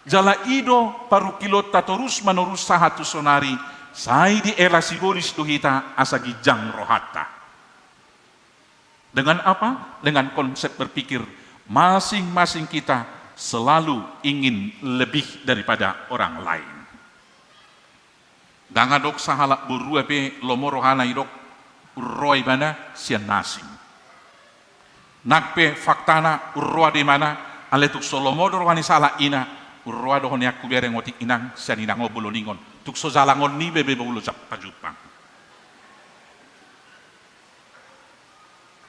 Jala i do parungkilonta torus manorus sahat tu sonari, sai diela sibolis do hita asa ginjang rohanta. Dengan apa? Dengan konsep berpikir masing-masing kita selalu ingin lebih daripada orang lain. Ndang adong sahalak borua pe lomo rohana didok, umroha ibana sian na asing. Nang pe faktana umroha do imana, alai tung so lomo do roha ni sahalak ina, umroha do ho nian hubereng otik inang, sian inang on molo ningon. Tung so jalangon niba be molo jam pajumpang.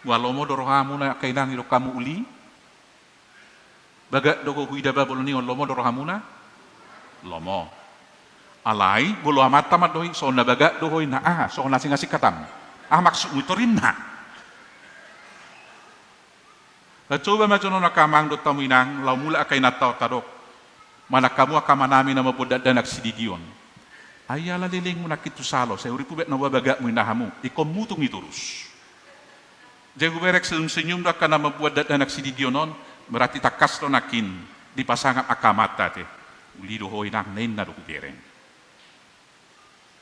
Ua lomo do rohamuna angka inang didok hamu uli? Bagak do ho huida ba molo ningon lomo do rohamuna? Lomo. Alai molo amanta mandok i, songon na bagak do ho inna, aha, songon na asing-asing hatam. Aha maksudmu i torinna? Coba ma jolo angka amang dohot hamu inang, laho mulak angka inanta on tadok. Manang hamu angka amanami na mamboan dakdanak sididi on. Ai ala lelengmu nangkin tu salo, sai hurippu bet na ua bagakmu inna hamu, ingkon mutung i torus. Jadi hubereng senyum-senyum do angka na mamboan dakdanak sididi on, berarti tangkas do nangkin dipasangap angka amanta ate. Uli do ho inang, na inna do hubereng.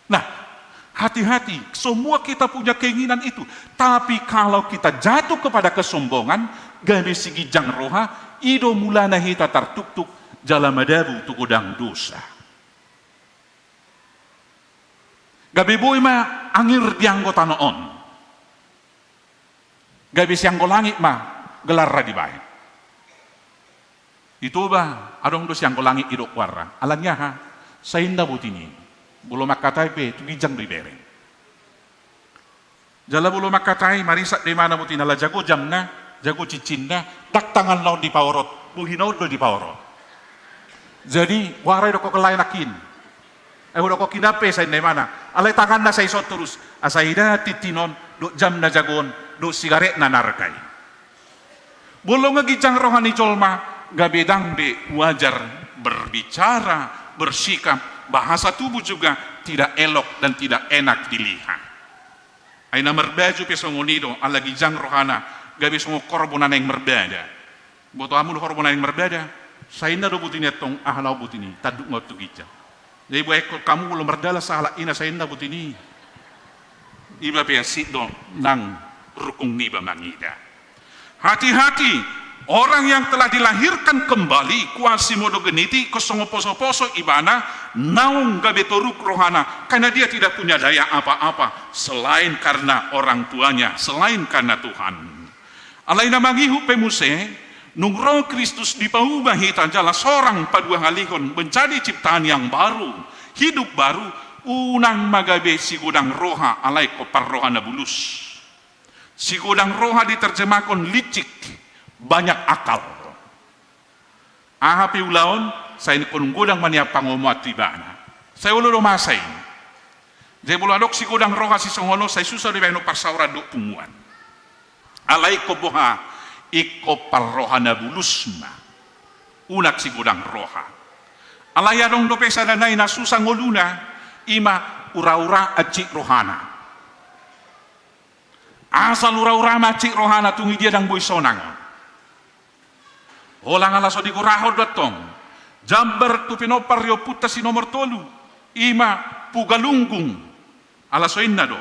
Nah, hati-hati, semua kita punya keinginan itu. Tapi kalau kita jatuh kepada kesombongan, gabe siginjang roha, i do mulana hita tartuktuk jala madabu tu godang dosa. Gabe boi ma angir di anggo tano on. Gabe sianggo langit ma gelarna dibahen. I Toba adong do sianggo langit didok goarna. Alani aha? Sai inna botima i. Molo mangkatai pe tu ginjang do dibereng. Jala molo mangkatai, marisap do imana botima, ala jago jamna, jago cincinna, ndang tanganna on dipaorot, bohina on do dipaorot. Jadi goarna didok ho helae nangkin. Ai hudok ho hinan pe sai inna imana. Alai tanganna sai dison torus. Asa ida tintin on, dohot jamna jago on, dohot sigaretna na arga i. Molo nga ginjang roha ni jolma, gabe ndang be wajar berbicara, bersikap, bahasa tubuh juga tidak elok dan tidak enak dilihat. Ai na marbaju pe songon i do, ala ginjang rohana, gabe songon horbo na naeng marbada. Boto hamu do horbo na naeng marbada? Sai inna do botima i antong, aha laho botima i, tanduk ma on tu ginjang. Jadi baen hamu molo mardalan sahalak ina, sai inna botima i. Iba pe hansit do nang rungkung niba mangida. Hati-hati, orang yang telah dilahirkan kembali, quasimodogeniti, ingkon songon poso-poso ibana, naung gabe toruk rohana, karena dia tidak punya daya apa-apa selain karena orang tuanya, selain karena Tuhan. Alai na mangihut pe muse, nung ro Kristus dipaubah hita jala sorang paduahalihon, menjadi ciptaan yang baru, hidup baru, unang ma gabe sigodang roha, alai ingkon parroha na bulus. Sigodang roha diterjemahkon licik, banyak akal. Aha pe ulaon, sai ingkon godang ma nian pangomoan tu ibana. Sai olo do masa i. Jadi molo adong sigodang roha sisongon on, sai susa do dibaen parsaoran dohot punguan. Alai ingkon boha, ingkon parroha na bulus ma. Unang sigodang roha. Alai adong dope sada nai na susa ngoluna, i ma ura-ura hansit rohana. Asal ura-ura ma hansit rohana, tung i dia ndang boi sonang. Holan ala so digorahon do antong. Jambar tu pinompar ni ompunta si nomor tolu, i ma Pugalunggung. Ala so inna do.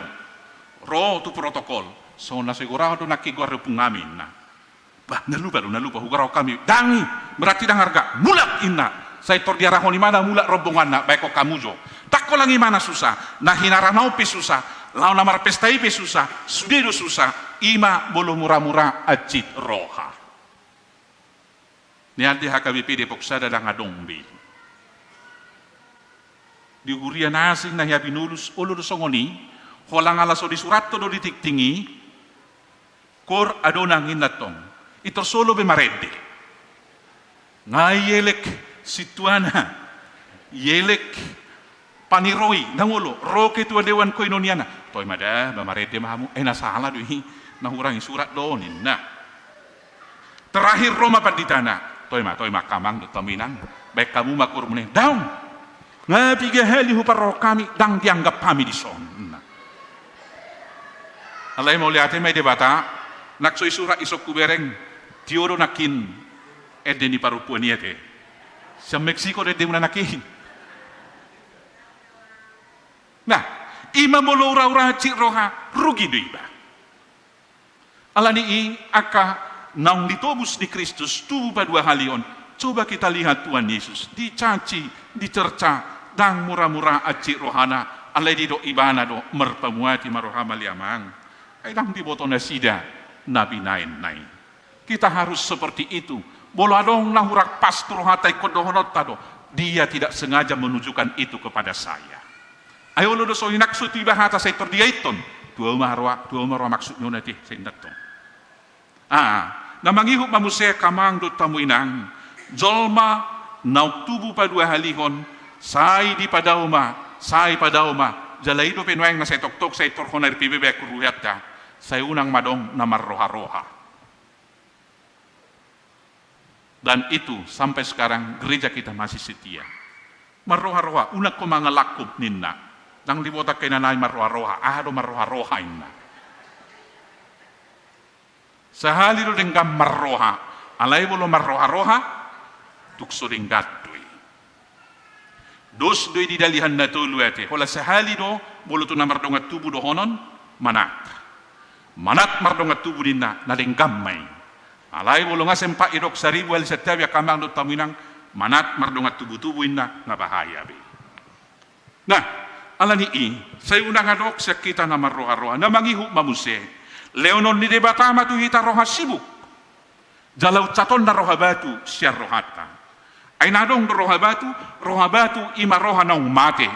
Ro tu protokol. Songon na so digorahon do nangkin goar ni ompung hami inna. Bah, na lupa do, na lupa, hugoarahon hami. Ndang i, berarti ndang arga. Mulak inna. Sai tor diarahon ibana mulak rombonganna, baen hamu jo. Ndang holan ibana susa, na hinarana on pe susa, laho na marpesta i pe susa, sude do susa, i ma molo mura-mura hansit roha. Nian di H K B P Depok Sada ndang adong be. Di huria na asing na hea pinolus, olo do songon i, holan ala so disurathon do di tingting i, Kor adong na ninna antong, i tor so olo be marende. Nga ielek sintuana, ielek paniroi, ndang olo, ro ketua dewan koinoniana. Toe ma da, ba marende ma hamu, eh na sala do i, na hurang i surat do ninna. Terakhir ro ma panditana, toe ma, toe ma angka amang dohot hamu inang, baen hamu ma kormune, daong. Nga piga hali huparrohahon hami, ndang dianggap hami dison. Nah. Alai mauliate ma di Debata, nang so i surat i so hubereng, tio do nangkin ende ni parompuan i ate. Sian Meksiko do endemuna nangkin. Nah, i ma molo ura-ura hansit roha, rugi do iba. Alani i angka naung ditobus ni Kristus tubu paduahalihon, coba kita lihat Tuhan Yesus, dicaci, dicerca, ndang mura-mura hansit rohana, alai didok ibana do marpamuati ma roham ale Amang. Ai ndang diboto nasida na binahenna i. Kita harus seperti itu. Molo adong na hurang pas tu rohanta ingkon dohononta do, dia tidak sengaja menunjukkan itu kepada saya. Ai olo do songon i nang so tiba hata sai tor digaithon. Tu ahu ma roha, tu ahu ma roha maksud ni on ate, sai inna antong. Ah, na mangihut ma muse angka amang dohot hamu inang, jolma naung tubu paduahalihon, sai dipadao ma, sai padao ma, jala i dope nuaeng na sai toktok, sai tor hona R P B B aku ruhiatta, sai unang ma adong na marroha-roha. Dan itu sampai sekarang gereja kita masih setia. Marroha-roha, unang ho mangalangkup ninna. Ndang diboto angka inanami marroha-roha, aha do marroha-roha inna. Sahali do denggan marroha, alai molo marroha-roha, tung so denggan do i. Dos do i di dalihan na tolu ate, holan sahali do, molo tu na mardongan tubu dohonon, manat. Manat mardongan tubu ninna, na denggan ma i. Alai molo nga sempat didok saribu hali santabi angka amang dohot hamu inang, manat mardongan tubu-tubu inna, nga bahaya be. Nah, alani i, sai unang adong sian hita na marroha-roha, na mangihut ma muse. Lehonon ni Debata ma tu hita roha sibuk. Jala unsatonna roha batu sian rohanta. Ai na adong do roha batu, roha batu i ma roha naung mate.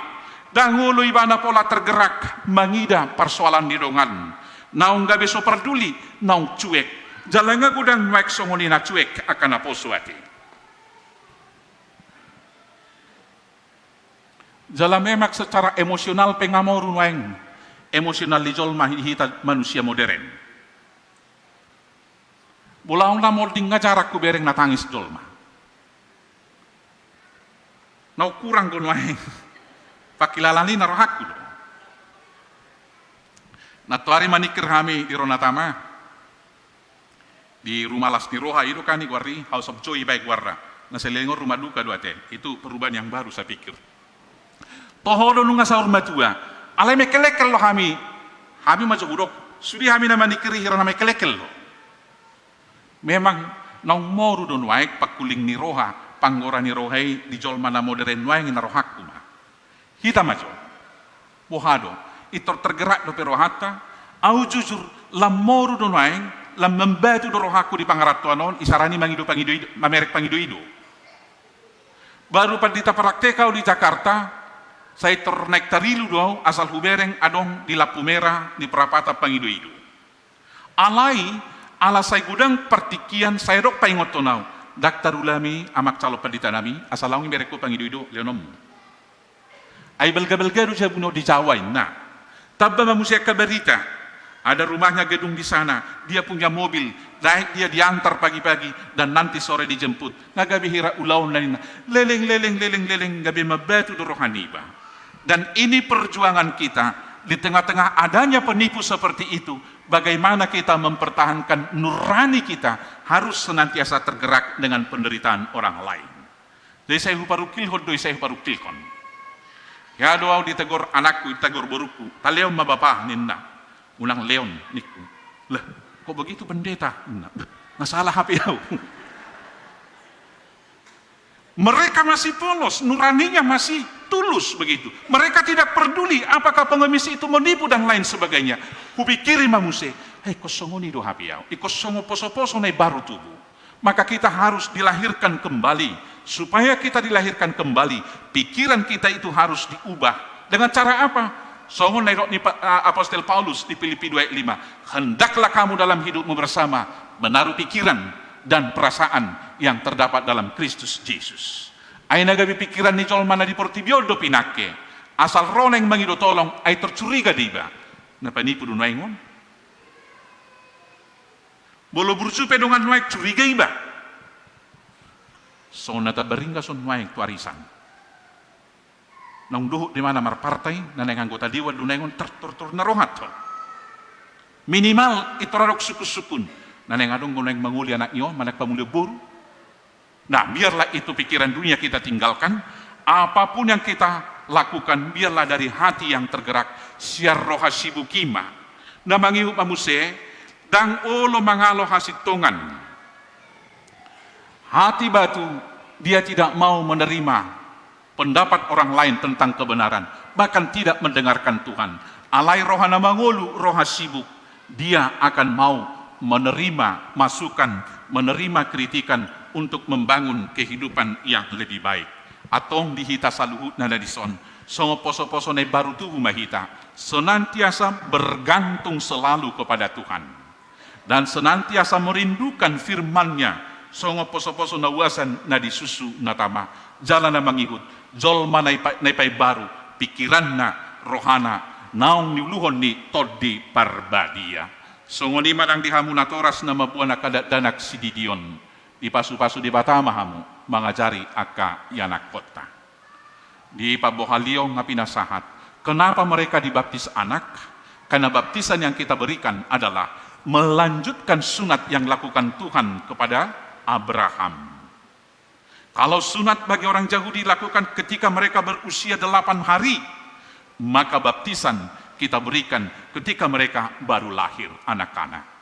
Ndang olo ibana pola tergerak mangida parsoalan ni dongan. Naung gabe so parduli, naung cuek. Jala nga godang nuaeng songon i na cuek angka naposo ate. Jala memang secara emosional pe nga moru nuaeng emosional ni jolma di hita manusia modern. Molo au na molding nga jarang hubereng na tangis jolma. Na hurang do nuaeng pangkilalaan i na rohangku do. Nantoari maningkir hami di Ronatama. Di Rumah Las ni Roha i do kan i goar i, House of Joy i baen goarna. Na saleleng on rumah duka do ate. Itu perubahan yang baru saya pikir. Toho do nunga saur matua. Alai mengkelengkel do hami. Hami ma jo hudok. Sude hami na maningkiri hira na mengkelengkel do. Memang naung moru do nuaeng pangkuling ni roha, panggora ni roha i di jolma na modern nuaeng i na rohangku ma. Hita ma jo. Boha do, i tor tergerak dope rohanta, au jujur lam moru do nuaeng, lam mambatu do rohangku di pangarantoan on, isarana i mangido pangido i do, mamereng pangido i do. Baru pandita praktek au di Jakarta, sai tor naeng tarilu do au, asal hubereng adong di lampu merah ni perapatan pangido i do. Alai, ala sai godang partingkian, sai dok paingothon au. Ndang tarulami, Amang calon pandita nami, asa laho i merek ho pangido-ido, leononmu. Ai balga-balga do jabu on di Jawa, inna. Tamba ma muse angka barita. Ada rumahnya gedung di sana, dia punya mobil, naik dia diantar pagi-pagi, dan nanti sore dijemput. Nga gabe hira ulaonna, ninna. Leleng, leleng, leleng, leleng, gabe mambatu do roha niba. Dan ini perjuangan kita, di tengah-tengah adanya penipu seperti itu, bagaimana kita mempertahankan nurani kita harus senantiasa tergerak dengan penderitaan orang lain. Jadi sai huparungkilhon do i, sai huparungkilhon. Hea do au ditegor anakku, ditegor borungku, "Taleon ma bapa," ninna. "Unang leon," ningku. "Lah, kok begitu, Pendeta?" ninna. "Nga salah hape au." Mereka masih polos, nuraninya masih tulus begitu. Mereka tidak peduli apakah pengemis itu menipu dan lain sebagainya. Hupikiri ma muse, "Hei, ingkon songon i do hape au. Ingkon songon poso-poso na imbaru tubu." Maka kita harus dilahirkan kembali. Supaya kita dilahirkan kembali, pikiran kita itu harus diubah. Dengan cara apa? Songon na nidok ni Pa-, a-, Apostel Paulus di Filipi dua ayat lima. "Hendaklah kamu dalam hidupmu bersama menaruh pikiran dan perasaan yang terdapat dalam Kristus Yesus." Ai na gabe pikiran ni jolma na di portibi on do pinangke. Asal ro naeng mangido tolong, ai tor curiga do iba. Na panipu do nuaeng on? Molo burju pe dongan nuaeng, curiga iba. Songon na tabaringgas on nuaeng tu arisan. Naung dohot do imana marpartai, na naeng anggota dewan do nuaeng on, tor, tor, tor na rohahon. Minimal, i tor adong sungkun-sungkun. Na naeng adong do nuaeng mangoli anak ni on, manang pamulion boru. Nah, biarlah itu pikiran dunia kita tinggalkan. Apapun yang kita lakukan, biarlah dari hati yang tergerak, sian roha sibuk i ma. Na mangihut ma muse, ndang olo mangalo hasintongan. Hati batu, dia tidak mau menerima pendapat orang lain tentang kebenaran, bahkan tidak mendengarkan Tuhan. Alai roha na mangolu, roha sibuk, dia akan mau menerima masukan, menerima kritikan untuk membangun kehidupan yang lebih baik. Antong di hita saluhutna na dison, songon poso-poso na imbaru tubu ma hita, senantiasa bergantung selalu kepada Tuhan. Dan senantiasa merindukan firman-Nya, songon poso-poso na uasan na di susu na tama. Jala na mangihut, jolma na ipa-, na ipaimbaru, pikiranna, rohana, naung niuluhon ni Tondi Parbadia. Songon i ma nang di hamu natoras na mamboan angka dakdanak sididion. Dipasu-pasu Debata ma hamu mangajari angka ianakkonta. Di pambohalion nga pinasahat, kenapa mereka dibaptis anak? Karena baptisan yang kita berikan adalah melanjutkan sunat yang dilakukan Tuhan kepada Abraham. Kalau sunat bagi orang Yahudi dilakukan ketika mereka berusia delapan hari, maka baptisan kita berikan ketika mereka baru lahir, anak-anak.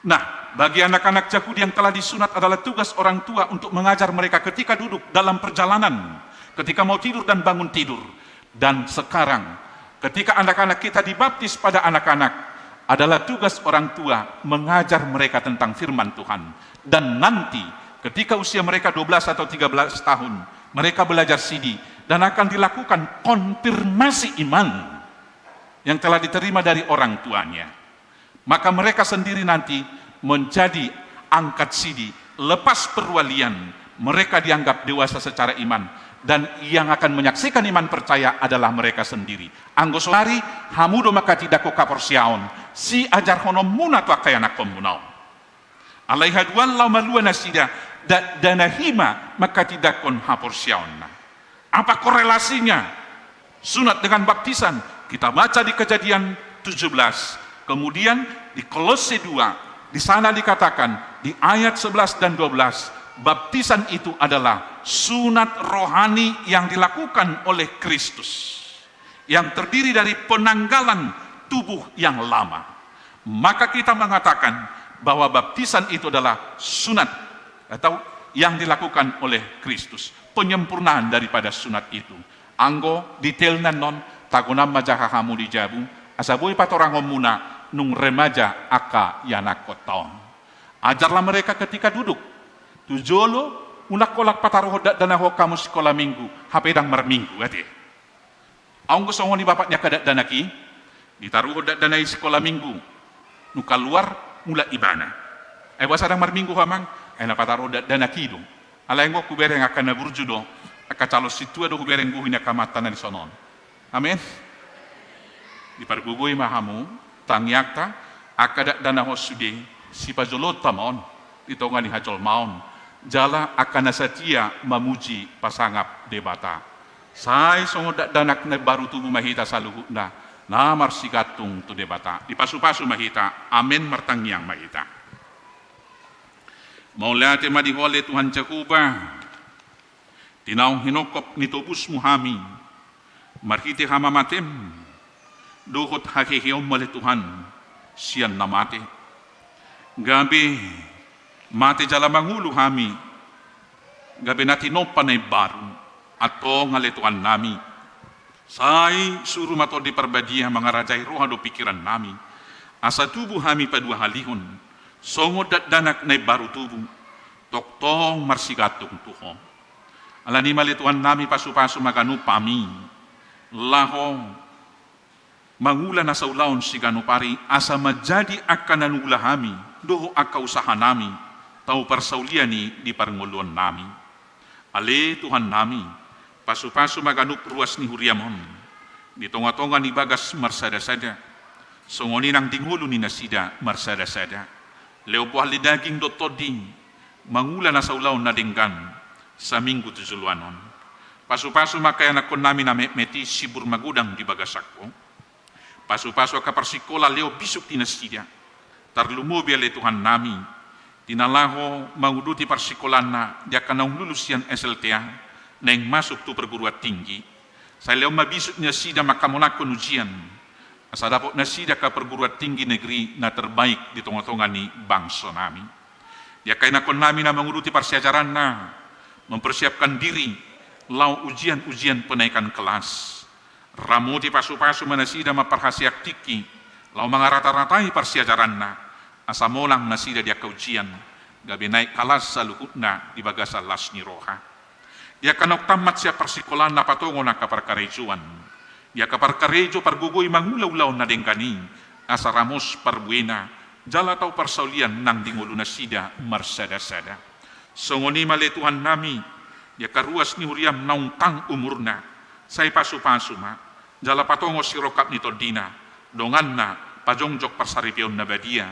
Nah, bagi anak-anak Yahudi yang telah disunat adalah tugas orang tua untuk mengajar mereka ketika duduk dalam perjalanan, ketika mau tidur dan bangun tidur. Dan sekarang, ketika anak-anak kita dibaptis pada anak-anak, adalah tugas orang tua mengajar mereka tentang firman Tuhan. Dan nanti, ketika usia mereka dua belas atau tiga belas tahun, mereka belajar sidi dan akan dilakukan konfirmasi iman yang telah diterima dari orang tuanya. Maka mereka sendiri nanti menjadi angkat sidi, lepas perwalian, mereka dianggap dewasa secara iman, dan yang akan menyaksikan iman percaya adalah mereka sendiri. Anggo saonari, hamu do manghatindanghon haporseaon, siajarhononmuna tu angka ianakkonmuna on. Alai haduan laho malua nasida, dakdanak i ma manghatindanghon haporseaonna. Apa korelasinya sunat dengan baptisan? Kita baca di Kejadian tujuh belas. Kemudian di Kolose dua, di sana dikatakan, di ayat sebelas dan dua belas, baptisan itu adalah sunat rohani yang dilakukan oleh Kristus, yang terdiri dari penanggalan tubuh yang lama. Maka kita mengatakan bahwa baptisan itu adalah sunat atau yang dilakukan oleh Kristus, penyempurnaan daripada sunat itu. Anggo detailna annon, tagonan ma jaha hamu di jabu, asa boi patoranghonmuna nung remaja angka ianakkonta on. Ajarlah mereka ketika duduk. Tu jolo, unang holan pataruhon dakdanak on hamu sikola minggu, hape ndang marminggu, ate. Anggo songon i bapak ni angka dakdanak i, ditaruhon dakdanak i sikola minggu. Nunga luar mulak ibana. Ai boasa ndang marminggu ho amang? Ai na pataro dakdanak i do. Alai anggo hubereng angka na burju do, angka calon sintua do hubereng bohi ni angka amanta na dison on. Amen. Dipargogoi ma hamu tangiangta, angka dakdanak on sude sipajoloonta ma on di tonga ni hajolmaon, jala angka na satia mamuji pasangap Debata. Sai songon dakdanak na baru tubu ma hita saluhutna na marsigantung tu Debata. Dipasupasu ma hita. Amen. Martangiang ma hita. Mauliate ma di Ho ale Tuhan Jahowa, di naung hinongkop ni tobusmu hami marhite hamamatem dohot haheheonmu ale Tuhan sian na mate. Gabe mate jala mangolu hami, gabe na tinompa na imbaru. Antong ale Tuhannami, sai suru ma Tondi Parbadia mangarajai roha dohot pingkirannami, asa tubu hami paduahalihon songon dakdanak na imbaru tubu, tongtong marsigantung tu Ho. Alani i ma ale Tuhannami, pasupasu ma ganup hami laho mangula nasa ulaon siganup ari, asa manjadi angka na niula hami dohot angka usahanami tau parsaulian i di parngoluonnami. Ale Tuhannami, pasupasu ma ganup ruas ni huriam on di tongatonga ni bagas marsadasada, songon i nang di ngolu ni nasida marsadasada. Lehon bohal ni daging dohot tondi mangula nasa ulaon na denggan saminggu tu joloan on. Pasupasu ma angka ianakkonnami na metmet i, sibur magodang di bagasan Ho. Pasupasu angka parsikola, lehon bisuk di nasida. Tarlumobi ale Tuhannami, di na laho manguduti parsikolanna di angka naung lulus sian S L T A naeng masuk tu perguruan tinggi. Sai lehon ma bisuk di nasida manghamonanghon ujian, asa dapot nasida angka perguruan tinggi negeri na terbaik di tongatonga ni bangsonami. Di angka ianakkonnami na manguduti parsiajaranna, mempersiapkan diri laho ujian-ujian penaikan kelas, ramoti, pasupasu ma nasida mamparhaseang tingki laho mangarata-ratai parsiajaranna, asa monang nasida di angka ujian, gabe naik kelas saluhutna di bagasan las ni roha. Di angka naung tammat sian parsikolaan, patongon angka parkarejoan. Di angka parkarejo, pargogoi mangula ulaon na denggan i, asa ramos parbuena jala tau parsaulian nang di ngolu nasida marsadasada. Songon i ma ale Tuhannami, di angka ruas ni huriam naung tang umurna, sai pasupasu ma jala patongon sirongkap ni tondina, donganna pajongjong parsaripeon na badia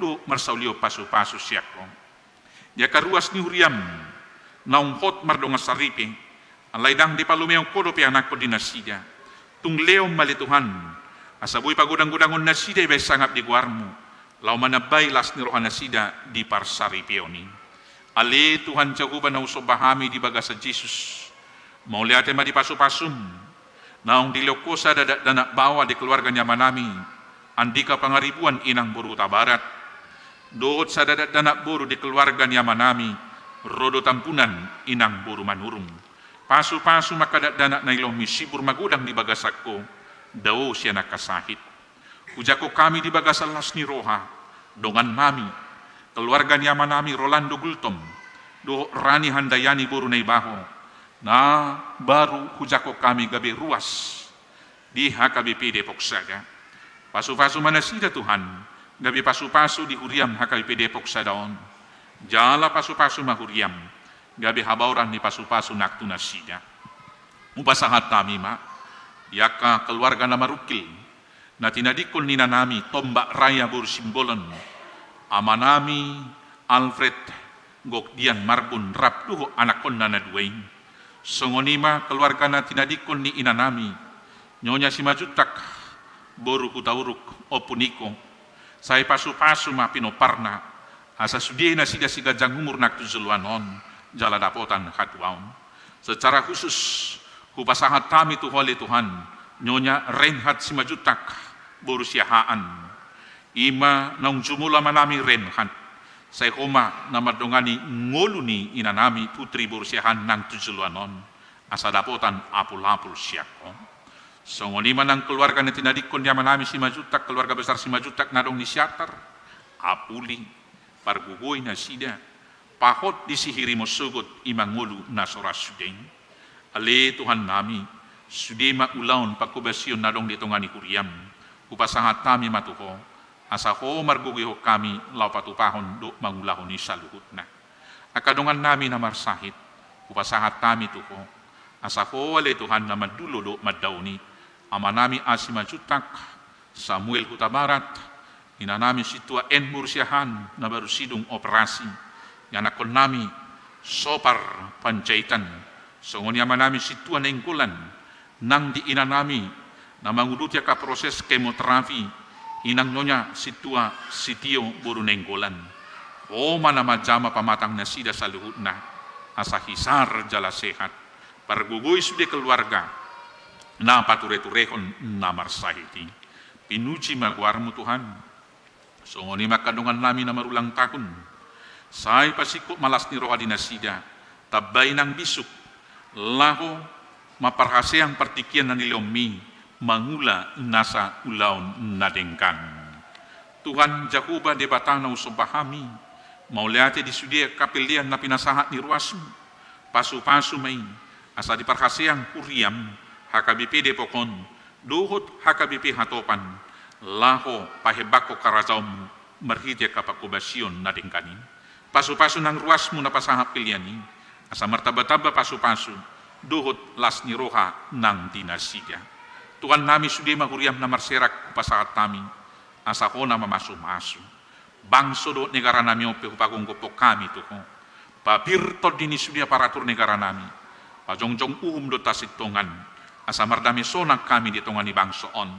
dohot marsaulihon pasupasu sian Ho. Di angka ruas ni huriam naung hot mardongan saripe, alai ndang dipalumehon Ho dope anakkon di nasida, tung lehon ma ale Tuhan, asa boi pagodang-godangon nasida ibaen sangap di goarmu, laho manambai las ni roha nasida di parsaripeon i. Ale Tuhan Jahowa na husomba hami di bagasan Jesus, mauliate ma di pasupasum, naung dilehon Ho sada dakdanak baoa di keluarga ni amanami Andika Pangaribuan inang boru Hutabarat, dohot sada dakdanak boru di keluarga ni amanami Rodo Tambunan inang boru Manurung. Pasupasu ma angka dakdanak na nilehonmi, sibur magodang di bagasan Ho, dao sian angka sahit. Hujangkon hami di bagasan las ni roha dongannami, keluarga ni amanami Rolando Gultom dohot Rani Handayani boru Naibaho, na baru hujangkon hami gabe ruas di H K B P Depok Sada. Pasupasu ma nasida Tuhan, gabe pasupasu di huriam H K B P Depok Sada on. Jala pasupasu ma huriam, gabe habaoran ni pasupasu nang tu nasida. Hupasahat hami ma di angka keluarga na marungkil, na tinadingkon ni inanami Tombak Raya boru Simbolon, amanami Alfred Gokdian Marbun rap dohot anakkonna na dua i. Songon i ma keluarga na tinadingkon ni inanami Nyonya Simanjuntak boru Hutauruk, Ompu Niko. Sai pasupasu ma pinomparna, asa sude nasida siganjang umur nang tu joloan on jala dapotan hatuaon. Secara khusus hupasahat hami tu Ho ale Tuhan Nyonya Reinhard Simanjuntak boru Siahaan. I ma naung jumolo amanami Reinhard, sai Ho ma na mandongani ngolu ni inanami Putri boru Siahaan nang tu joloan on, asa dapotan apul-apul sian Ho. Songon i ma nang keluarga na tinadingkon ni amanami Simanjuntak, keluarga besar Simanjuntak na adong di Siantar, apuli, pargogoi nasida, pahot di Sihirimon sogot i ma ngolu na so ra sude i. Ale Tuhannami, sude ma ulaon panghobasion na adong di tonga ni huriam. Hupasahat hami ma tu Ho asa Ho margogoihon hami laho patupahon dohot mangulahon i saluhutna. Angka dongannami na marsahit, hupasahat hami tu Ho, asa Ho ale Tuhan na mandulo dohot mandaoni, amanami Asi Manjuntak, Samuel Hutabarat, inanami Sintua En Mursiahan na baru sidung operasi, ianakhonnami Sopar Panjaitan, songon i amanami Sintua Nainggolan, nang di inanami na manguduti angka proses kemoterapi, inang nyonya Sintua Sitio boru Nainggolan. Ho ma na manjama pamatang nasida saluhutna, asa hisar jala sehat. Pargogoi sude keluarga na patureturehon na marsahit i. Pinuji ma goarmu Tuhan. Songon i ma angka dongannami na marulang tahun. Sai pasingkop ma las ni roha di nasida, tambai nang bisuk, laho mamparhaseang partingkian na nilehonmi, mangula nasa ulaon na denggan. Tuhan Jahowa Debata na husomba hami, mauliate di sude angka pelean na pinasahat ni ruasmu, pasupasu ma i, asa diparhaseang huriam, H K B P Depok on, dohot H K B P Hatopan, laho pahembangkon harajaonmu marhite angka panghobasion na denggan i. Pasupasu nang ruasmu na pasahat pelean i, asa martambatamba pasupasu, dohot las ni roha nang di nasida. Tuhannami sude ma huriam na marserak hupasahat hami, asa Ho na mamasumasu. Bangso dohot negaranami on pe hupagomgophon hami tu Ho. Papir tondi ni sude aparatur negaranami. Pajongjong uhum dohot hasintongan. Asa mardame sonang hami di tonga ni bangso on.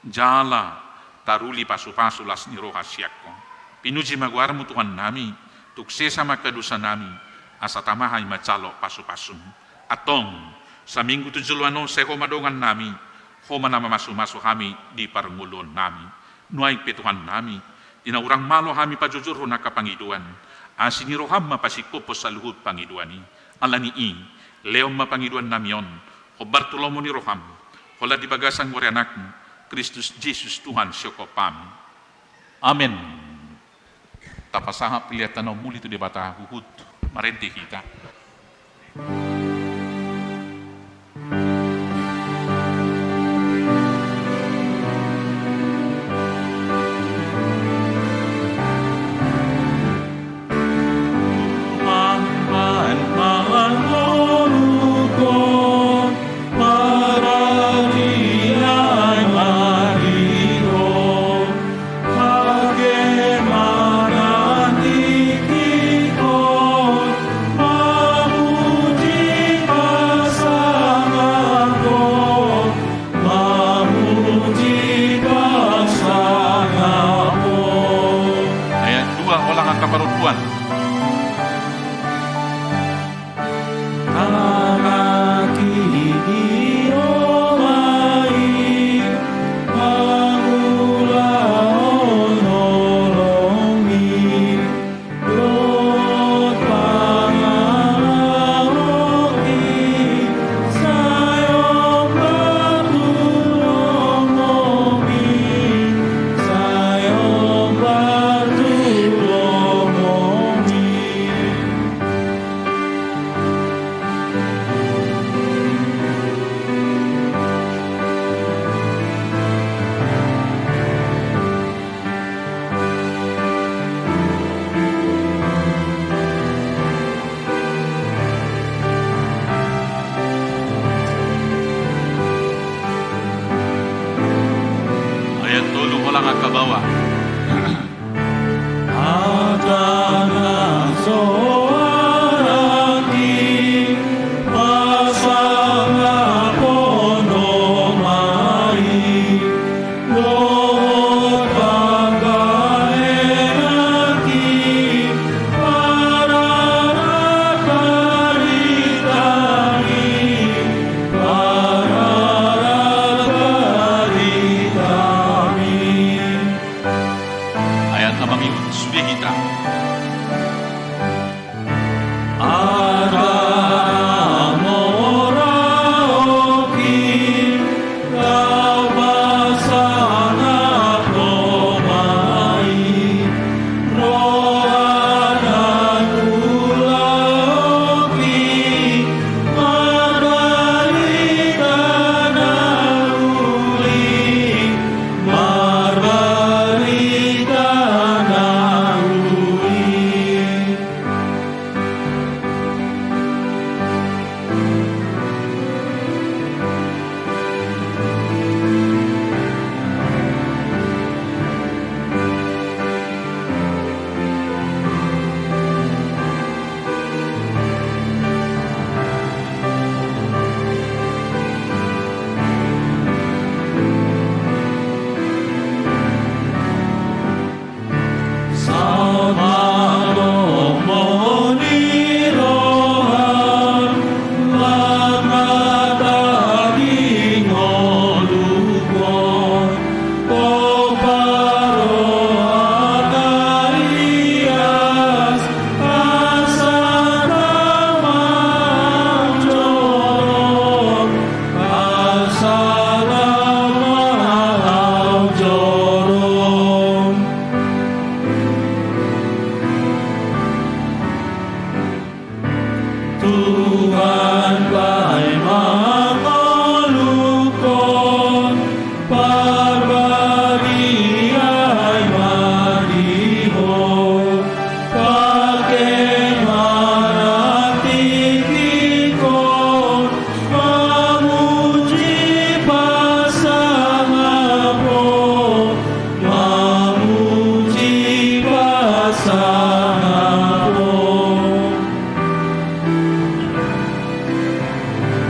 Jala taruli pasupasu las ni roha sian Ho. Pinuji ma goarmu Tuhannami, tung sesa ma angka dosanami, asa tama hami manjalo pasupasum. Antong, saminggu tu joloan on sai Ho ma dongannami, Ho ma na mamasumasu hami di parngoluonnami. Nuaeng pe Tuhannami, di na hurang malo hami pajojorhon angka pangidoan, asi ni roham ma pasingkophon saluhut pangidoan i. Ala ni i, lehon ma pangidoannami on, hombar tu lomo ni roham, holan di bagasan goar ni anakmu, Kristus Jesus Tuhan sihophop hami. Amen. Tapasahat peleanta na umuli tu Debata huhut marende hita. Ayat dua, holang angka parompuan. Ayat tolu, holang angka baoa. Hata na so araki pasangapon do ma i, dohot panggabean i, pararak haritami, pararak haritami.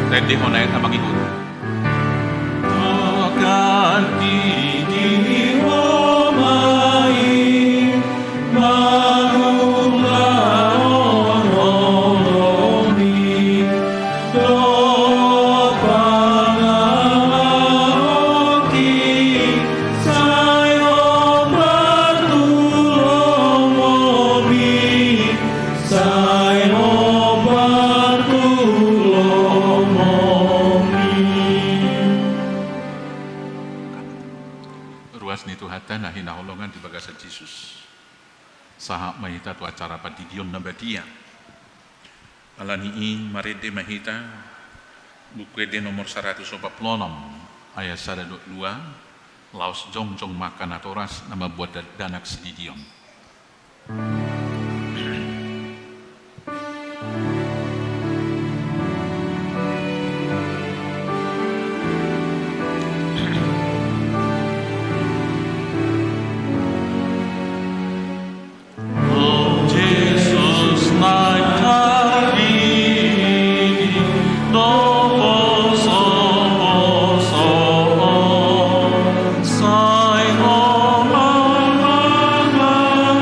Rende hona na mangihut. Ganti di Roma i, mangula on holong i, do pangalahon i, sai hombar tu lomo mi. Sai hombar tu lomo mi. Ruas ni Tuhanta na hinaholongan di bagasan Jesus. Sahat ma hita tu acara pandidion na badia. Alani i marende ma hita Buku Ende nomor saratus opat pulu onom, ayat sada dohot dua, laos jongjong ma angka natoras na mambuat dakdanak sididion. Jesus naik lagi, do poso-poso, sai hombar ma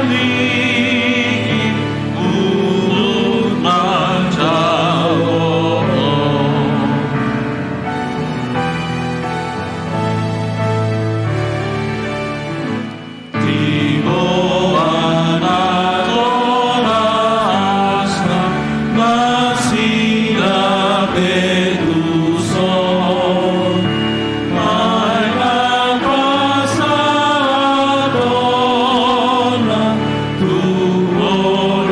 i, ulut na jalo. Diboan natorasna nasida pe tuson, ai na pasahatonna tu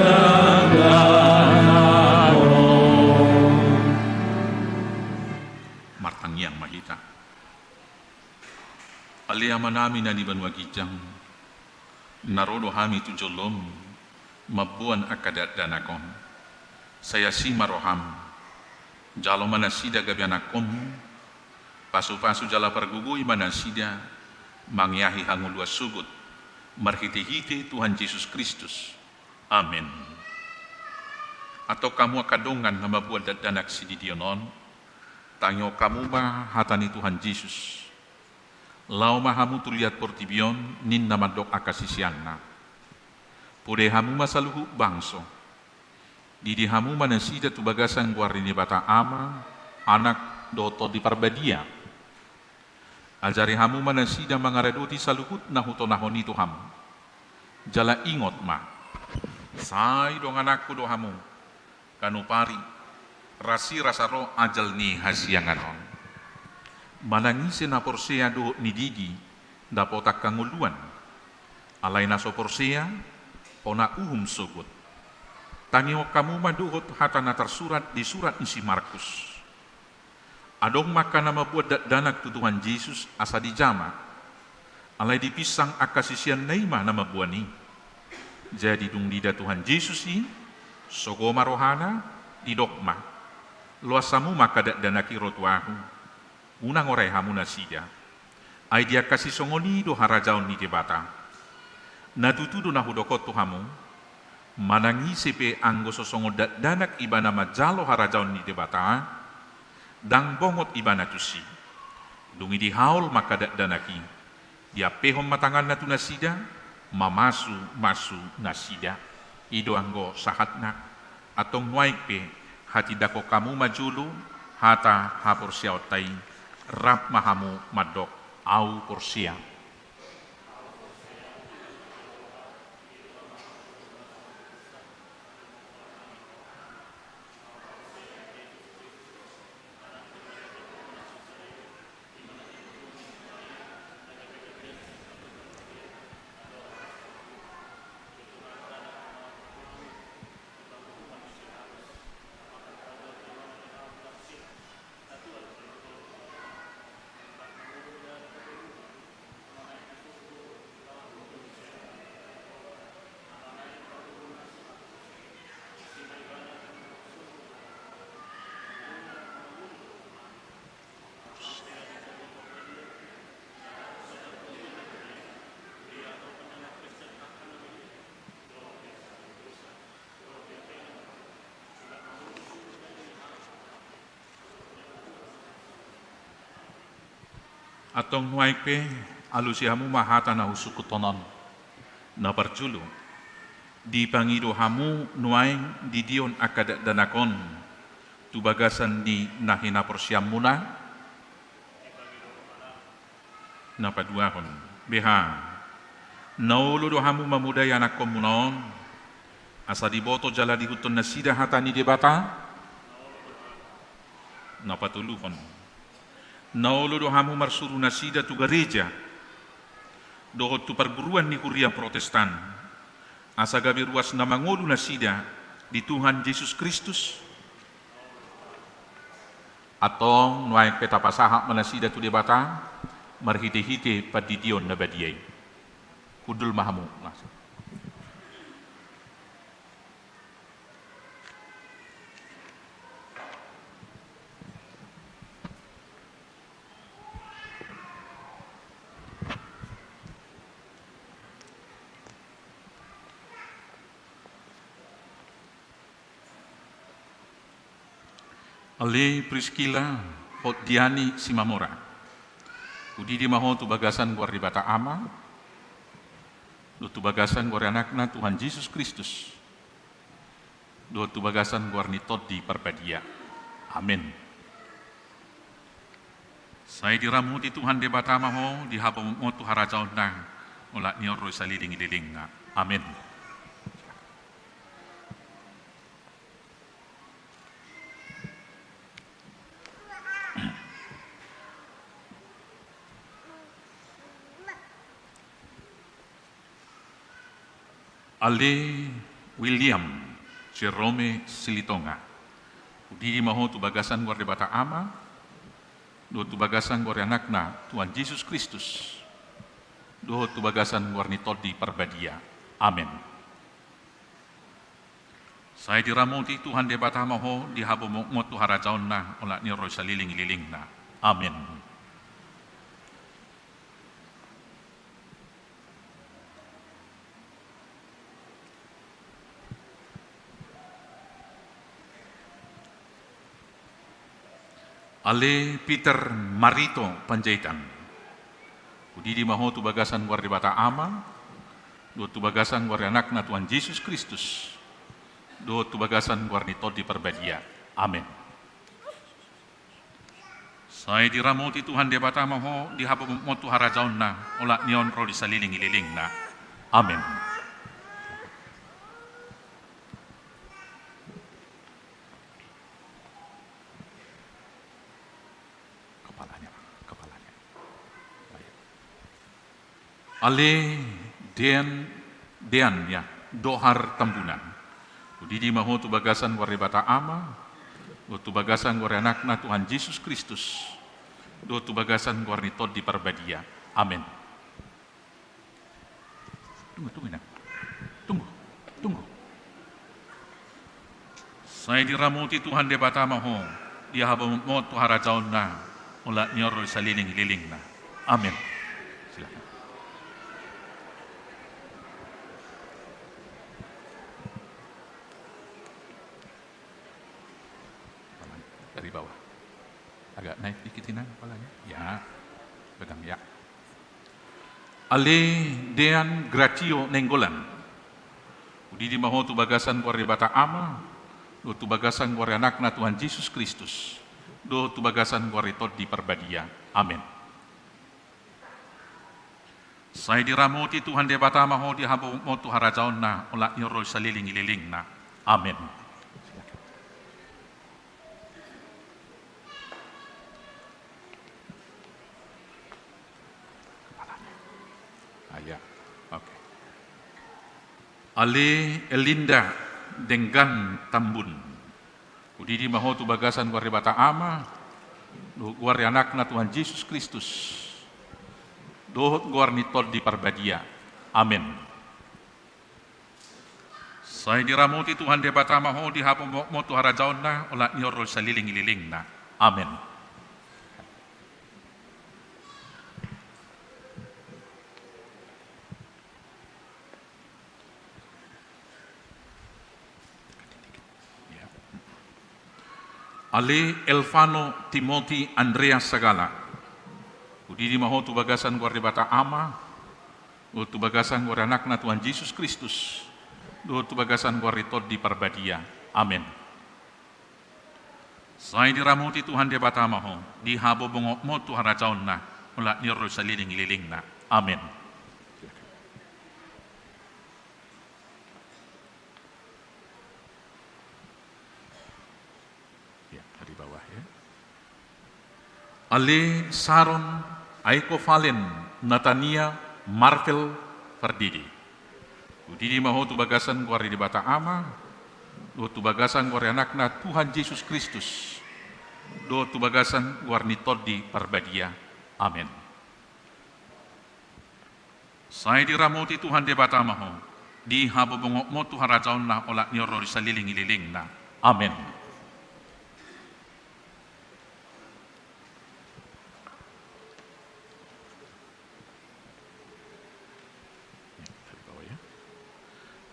dakdanak on. Martangiang ma hita. Ale Amanami na di banua ginjang, na ro do hami tu jolom mamboan angka dakdanak on. Sai asi ma roham, jalo ma nasida gabe anakkonmu, pasu-pasu jala pargogoi ma nasida mangeahi hangoluan sogot, marhite-hite Tuhan Jesus Kristus. Amen. Antong hamu angka dongan na mamboan dakdanak sididion on, tangihon hamu ma hata ni Tuhan Jesus. Laho ma hamu tu liat portibi on, ninna mandok angka siseanna. Pode hamu ma saluhut bangso. Didi hamu ma nasida tu bagasan goar ni Debata Ama, Anak, dohot Tondi Parbadia. Ajari hamu ma nasida mangaradoti saluhut na hutonahon i tu hamu. Jala ingot ma, sai dongananku do hamu, ganup ari, rasirasa ro ajal ni hasiangan on. Manang ise na porsea dohot na didi, dapotan hangoluan. Alai na so porsea, hona uhum sogot. Tangihon hamu ma dohot hata na tarsurat di surat ni si Markus. Adong ma angka na mamboan dakdanak tu Tuhan Jesus asa dijama. Alai dipinsang angka siseanna i ma na mamboan i. Jadi dung diida Tuhan Jesus i, sogo ma rohana, didok ma: Loas hamu ma angka dakdanak i ro tu ahu. Unang orai hamu nasida. Ai di angka sisongon i do harajaon ni Debata. Na tutu do na hudok on tu hamu, manang ise pe anggo so songon dakdanak ibana manjalo harajaon ni Debata, ndang bongot ibana tusi. Dung i dihaol ma angka dakdanak i, diampehon ma tanganna tu nasida, mamasumasu nasida. I do anggo sahatna. Antong nuaeng pe, hatindangkon hamu ma jolo hata haporseaonta i, rap ma hamu mandok: Ahu porsea. Antong nuaeng pe, alusi hamu ma hata na husungkuthon on. Na parjolo, dipangido hamu nuaeng didion angka dakdanak on tu bagasan ni na hinaporseaonmuna? Na paduahon, beha, na olo do hamu mamodai anakkonmuna on, asa diboto jala diihuthon nasida hata ni Debata? Na patoluhon, na olo do hamu marsuru nasida tu gareja dohot tu parguruan ni Huria Protestan, asa gabe ruas na mangolu nasida di Tuhan Jesus Kristus? Antong nuaeng pe tapasahat ma nasida tu Debata marhitehite pandidion na badia i. Hundul ma hamu. Ale Priskila, hot Diani Simamora. Hudidi ma ho tu bagasan goar Debata Ama, dohot tu bagasan goar ni Anakna Tuhan Jesus Kristus, dohot tu bagasan goar ni Tondi Parbadia. Amen. Sai diramoti Tuhan Debata ma ho di habomotmot tu harajaonna, olat ni on ro di salelenglelengna. Amen. Ale William Jerome Silitonga, hudidi ma ho tu bagasan goar Debata Ama, dohot tu bagasan goar ni Anakna Tuhan Jesus Kristus, dohot tu bagasan goar ni Tondi Parbadia. Amen. Sai diramoti Tuhan Debata ma ho di habomotmot tu harajaonna, olat ni on ro di salelenglelengna. Amen. Ale Peter Marito Panjaitan, hudidi ma ho tu bagasan goar Debata Ama, dohot tu bagasan goar ni Anakna Tuhan Jesus Kristus, dohot tu bagasan goar ni Tondi Parbadia. Amen. Sai diramoti Tuhan Debata ma ho di habomotmot tu harajaonna, olat ni on ro di salelenglelengna. Amen. Kepalanya, kepalanya. Baik. Ale Dean, Dean, ya, Dohar Tambunan. Hudidi ma ho tu bagasan goar Debata Ama, dohot tu bagasan goar ni Anakna Tuhan Jesus Kristus, dohot tu bagasan goar ni Tondi Parbadia. Amen. Tunggu, tunggu, Inang. Tunggu, tunggu. Sai diramoti Tuhan Debata ma ho di habomotmot tu harajaonna, olat ni on ro di salelenglelengna. Amen. Silakan. Dari bawah. Agak naik dikit, Inang, kepalanya. Ya. Pegang, ya. Ale Dean Gratio Nainggolan, hudidi ma ho tu bagasan goar Debata Ama, dohot tu bagasan goar ni Anakna Tuhan Jesus Kristus, dohot tu bagasan goar ni Tondi Parbadia. Amen. Sai diramoti Tuhan Debata ma ho di habomotmot tu harajaonna, olat ni on ro di salelenglelengna. Amen. Ah, ya. Oke. Ale Elinda Denggan Tambun, hudidi ma ho tu bagasan goar Debata Ama, dohot goar ni Anakna Tuhan Jesus Kristus, dohot goar ni Tondi Parbadia. Amen. Sai diramoti Tuhan Debata ma ho di habomotmot tu harajaonna, olat ni on ro di salelenglelengna. Amen. Ale Elvano Timothy Andreas Sagala, Hudidi ma ho tu bagasan goar Debata Ama, dohot tu bagasan goar Anakna Tuhan Jesus Kristus, dohot tu bagasan goar ni Tondi Parbadia. Amen. Sai diramoti Tuhan Debata ma ho, dihabobongomo tu harajaonna, olat ni on ro saleleng ni lelengna. Amen. Ya, dari bawah ya. Ale Saron, Aiko Valen, Natania, Marvel, Pardede. Hudidi ma ho tu bagasan goar ni Debata Ama, dohot tu bagasan goar ni Anakna Tuhan Jesus Kristus, dohot tu bagasan goar ni Tondi Parbadia. Amen. Sai diramoti Tuhan Debata ma ho, dihabobongomo tu harajaonna, olat ni on ro saleleng ni lelengna. Amen.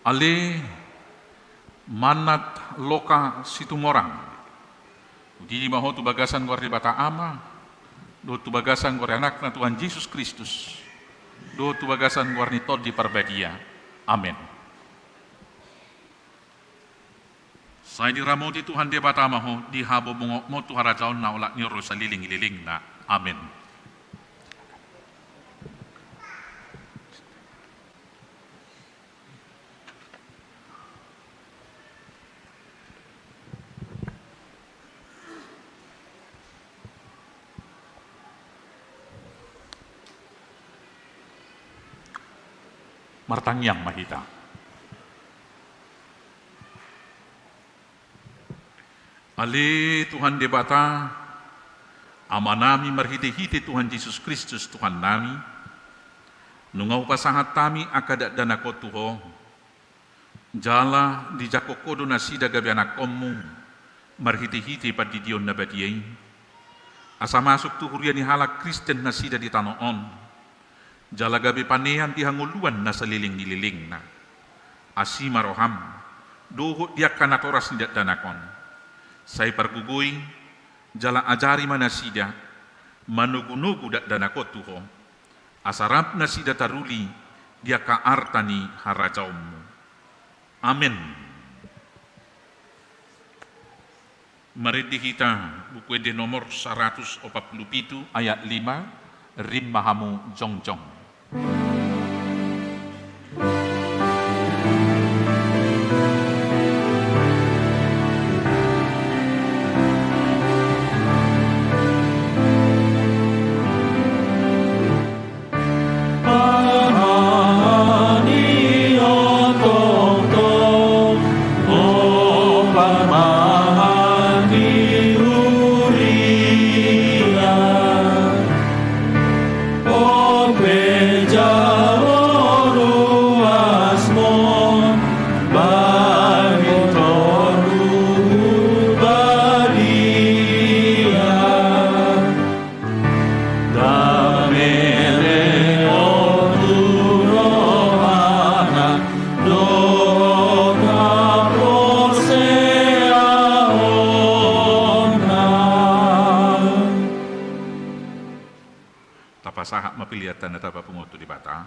Ale Manat Loka Situmorang. Hudidi ma ho tu bagasan goar Debata Ama, dohot tu bagasan goar Anakna Tuhan Jesus Kristus, dohot tu bagasan goar ni Tondi Parbadia. Amen. Sai diramoti Tuhan Debata ma ho, dihabobongomo tu harajaonna, olat ni on ro saleleng ni lelengna. Amen. Martangiang ma hita. Ale Tuhan Debata, Amanami marhitehite Tuhan Jesus Kristus Tuhannami, nunga hupasahat hami angka dakdanak on tu Ho, jala dijangkon Ho do nasida gabe anakkonmu marhitehite pandidion na badia i, asa masuk tu huria ni halak Kristen nasida di tano on, jala gabe panean di hangoluan na saleleng ni lelengna. Asi ma roham dohot di angka natoras ni dakdanak on. Sai pargogoi jala ajari ma nasida manogunogu dakdanak on tu Ho, asa rap nasida taruli di angka arta ni harajaonmu. Amen. Marende hita Buku Ende nomor saratus opat pulu pitu ayat lima, rim ma hamu jongjong. Dame leho tu rohana dohot haporseaonna. Tapasahat ma peleanta na tapapungu tu Debata.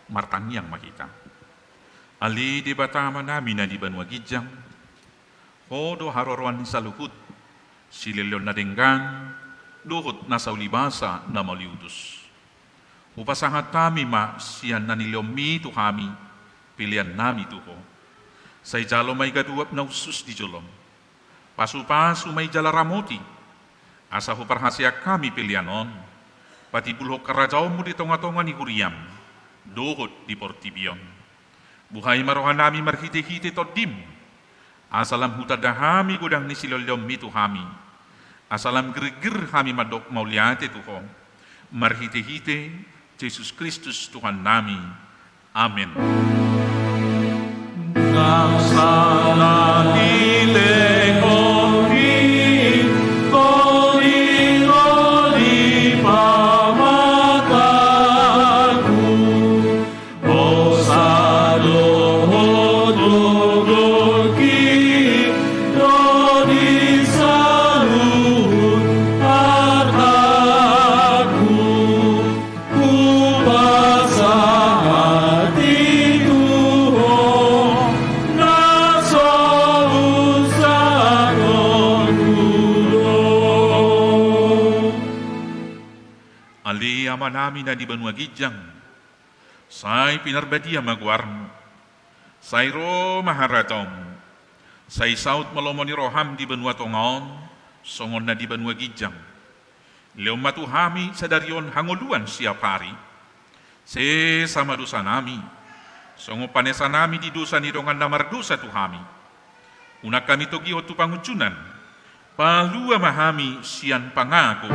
Martangiang ma hita. Ale Debata Amanami na di banua ginjang, Ho do haroroan ni saluhut silehonlehon na denggan dohot nasa ulibasa na mauliutus. Hupasahat hami ma sian na nilehonmi tu hami peleannami tu Ho. Sai jalo ma i ganup na hushus di jolom. Pasupasu ma i jala ramoti, asa huparhaseang hami pelean on patimbulhon harajaonmu di tongatonga ni huriam dohot di portibi on. Buhai ma rohanami marhitehite Tondim, asa lam hutanda hami godang ni silehonlehonmi tu hami, asa lam girgir hami mandok mauliate tu Ho, marhitehite Jesus Kristus Tuhannami. Amen. Nang sala ni lehohi, toli-toli pamatangku, hosa dohot goarki ro di saluhut artangku. Ale Amanami na di banua ginjang, sai pinarbadia ma goarMu. Sai ro ma harajaonMu. Sai saut ma lomo ni rohaM di banua tonga on, songon na di banua ginjang. Lehon ma tu hami sadari on hangoluan siapari. Sesa ma dosanami, songon panesanami di dosa ni dongan na mardosa tu hami. Unang hami togihon tu pangunjunan, palua ma hami sian pangago.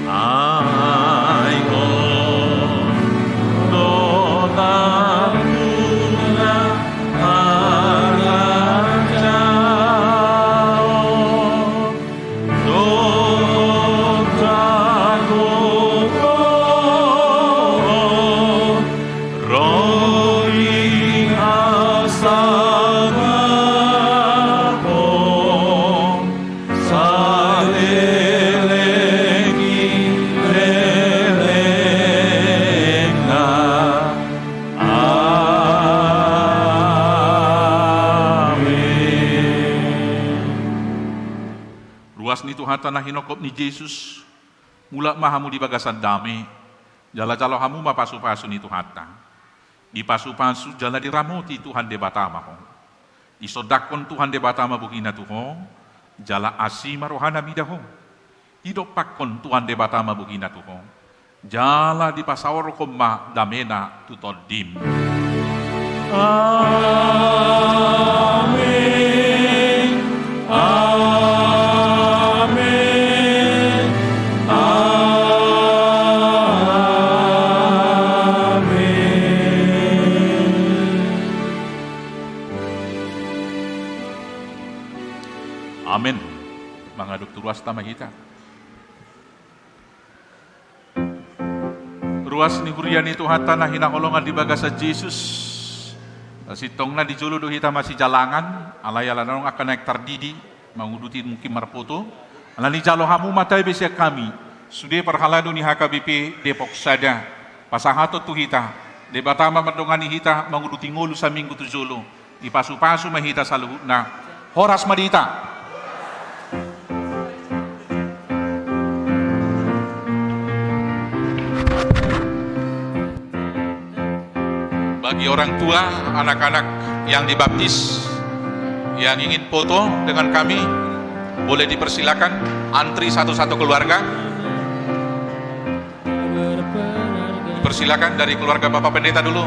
Ai Ho do tampuna harajaon dohot hagogoon ro di hasangapon saleleng ni lelengna. Amen. Ruas ni Tuhanta na hinophop ni Jesus, mulak ma hamu di bagasan dame, jala jalo hamu ma pasupasu ni Tuhanta. Dipasupasu jala diramoti Tuhan Debata ma ho. Disondangkon Tuhan Debata ma bogina tu ho, jala asi ma rohana mida ho. Didompakkon Tuhan Debata ma bogina tu ho, jala dipasaorhon ma damena tu tondim. Amen. Amen. Amen. Amen. Mangadop tu ruasta ma hita. Ruas ni huria ni Tuhanta na hinaholongan di bagasan Jesus. Sasintongna di jolo do hita masijalangan, alai ala naung angka naeng tardidi manguduti mungkin marpoto. Alani i jalo hamu ma tabe sian hami, sude parhalado ni H K B P Depok Sada, pasahathon tu hita, Debata ma mandongani hita manguduti ngolu saminggu tu jolo. Dipasupasu ma hita saluhutna. Horas ma di hita. Bagi orang tua, anak-anak yang dibaptis, yang ingin foto dengan kami, boleh dipersilakan antri satu-satu keluarga. Dipersilakan dari keluarga Bapak Pendeta dulu.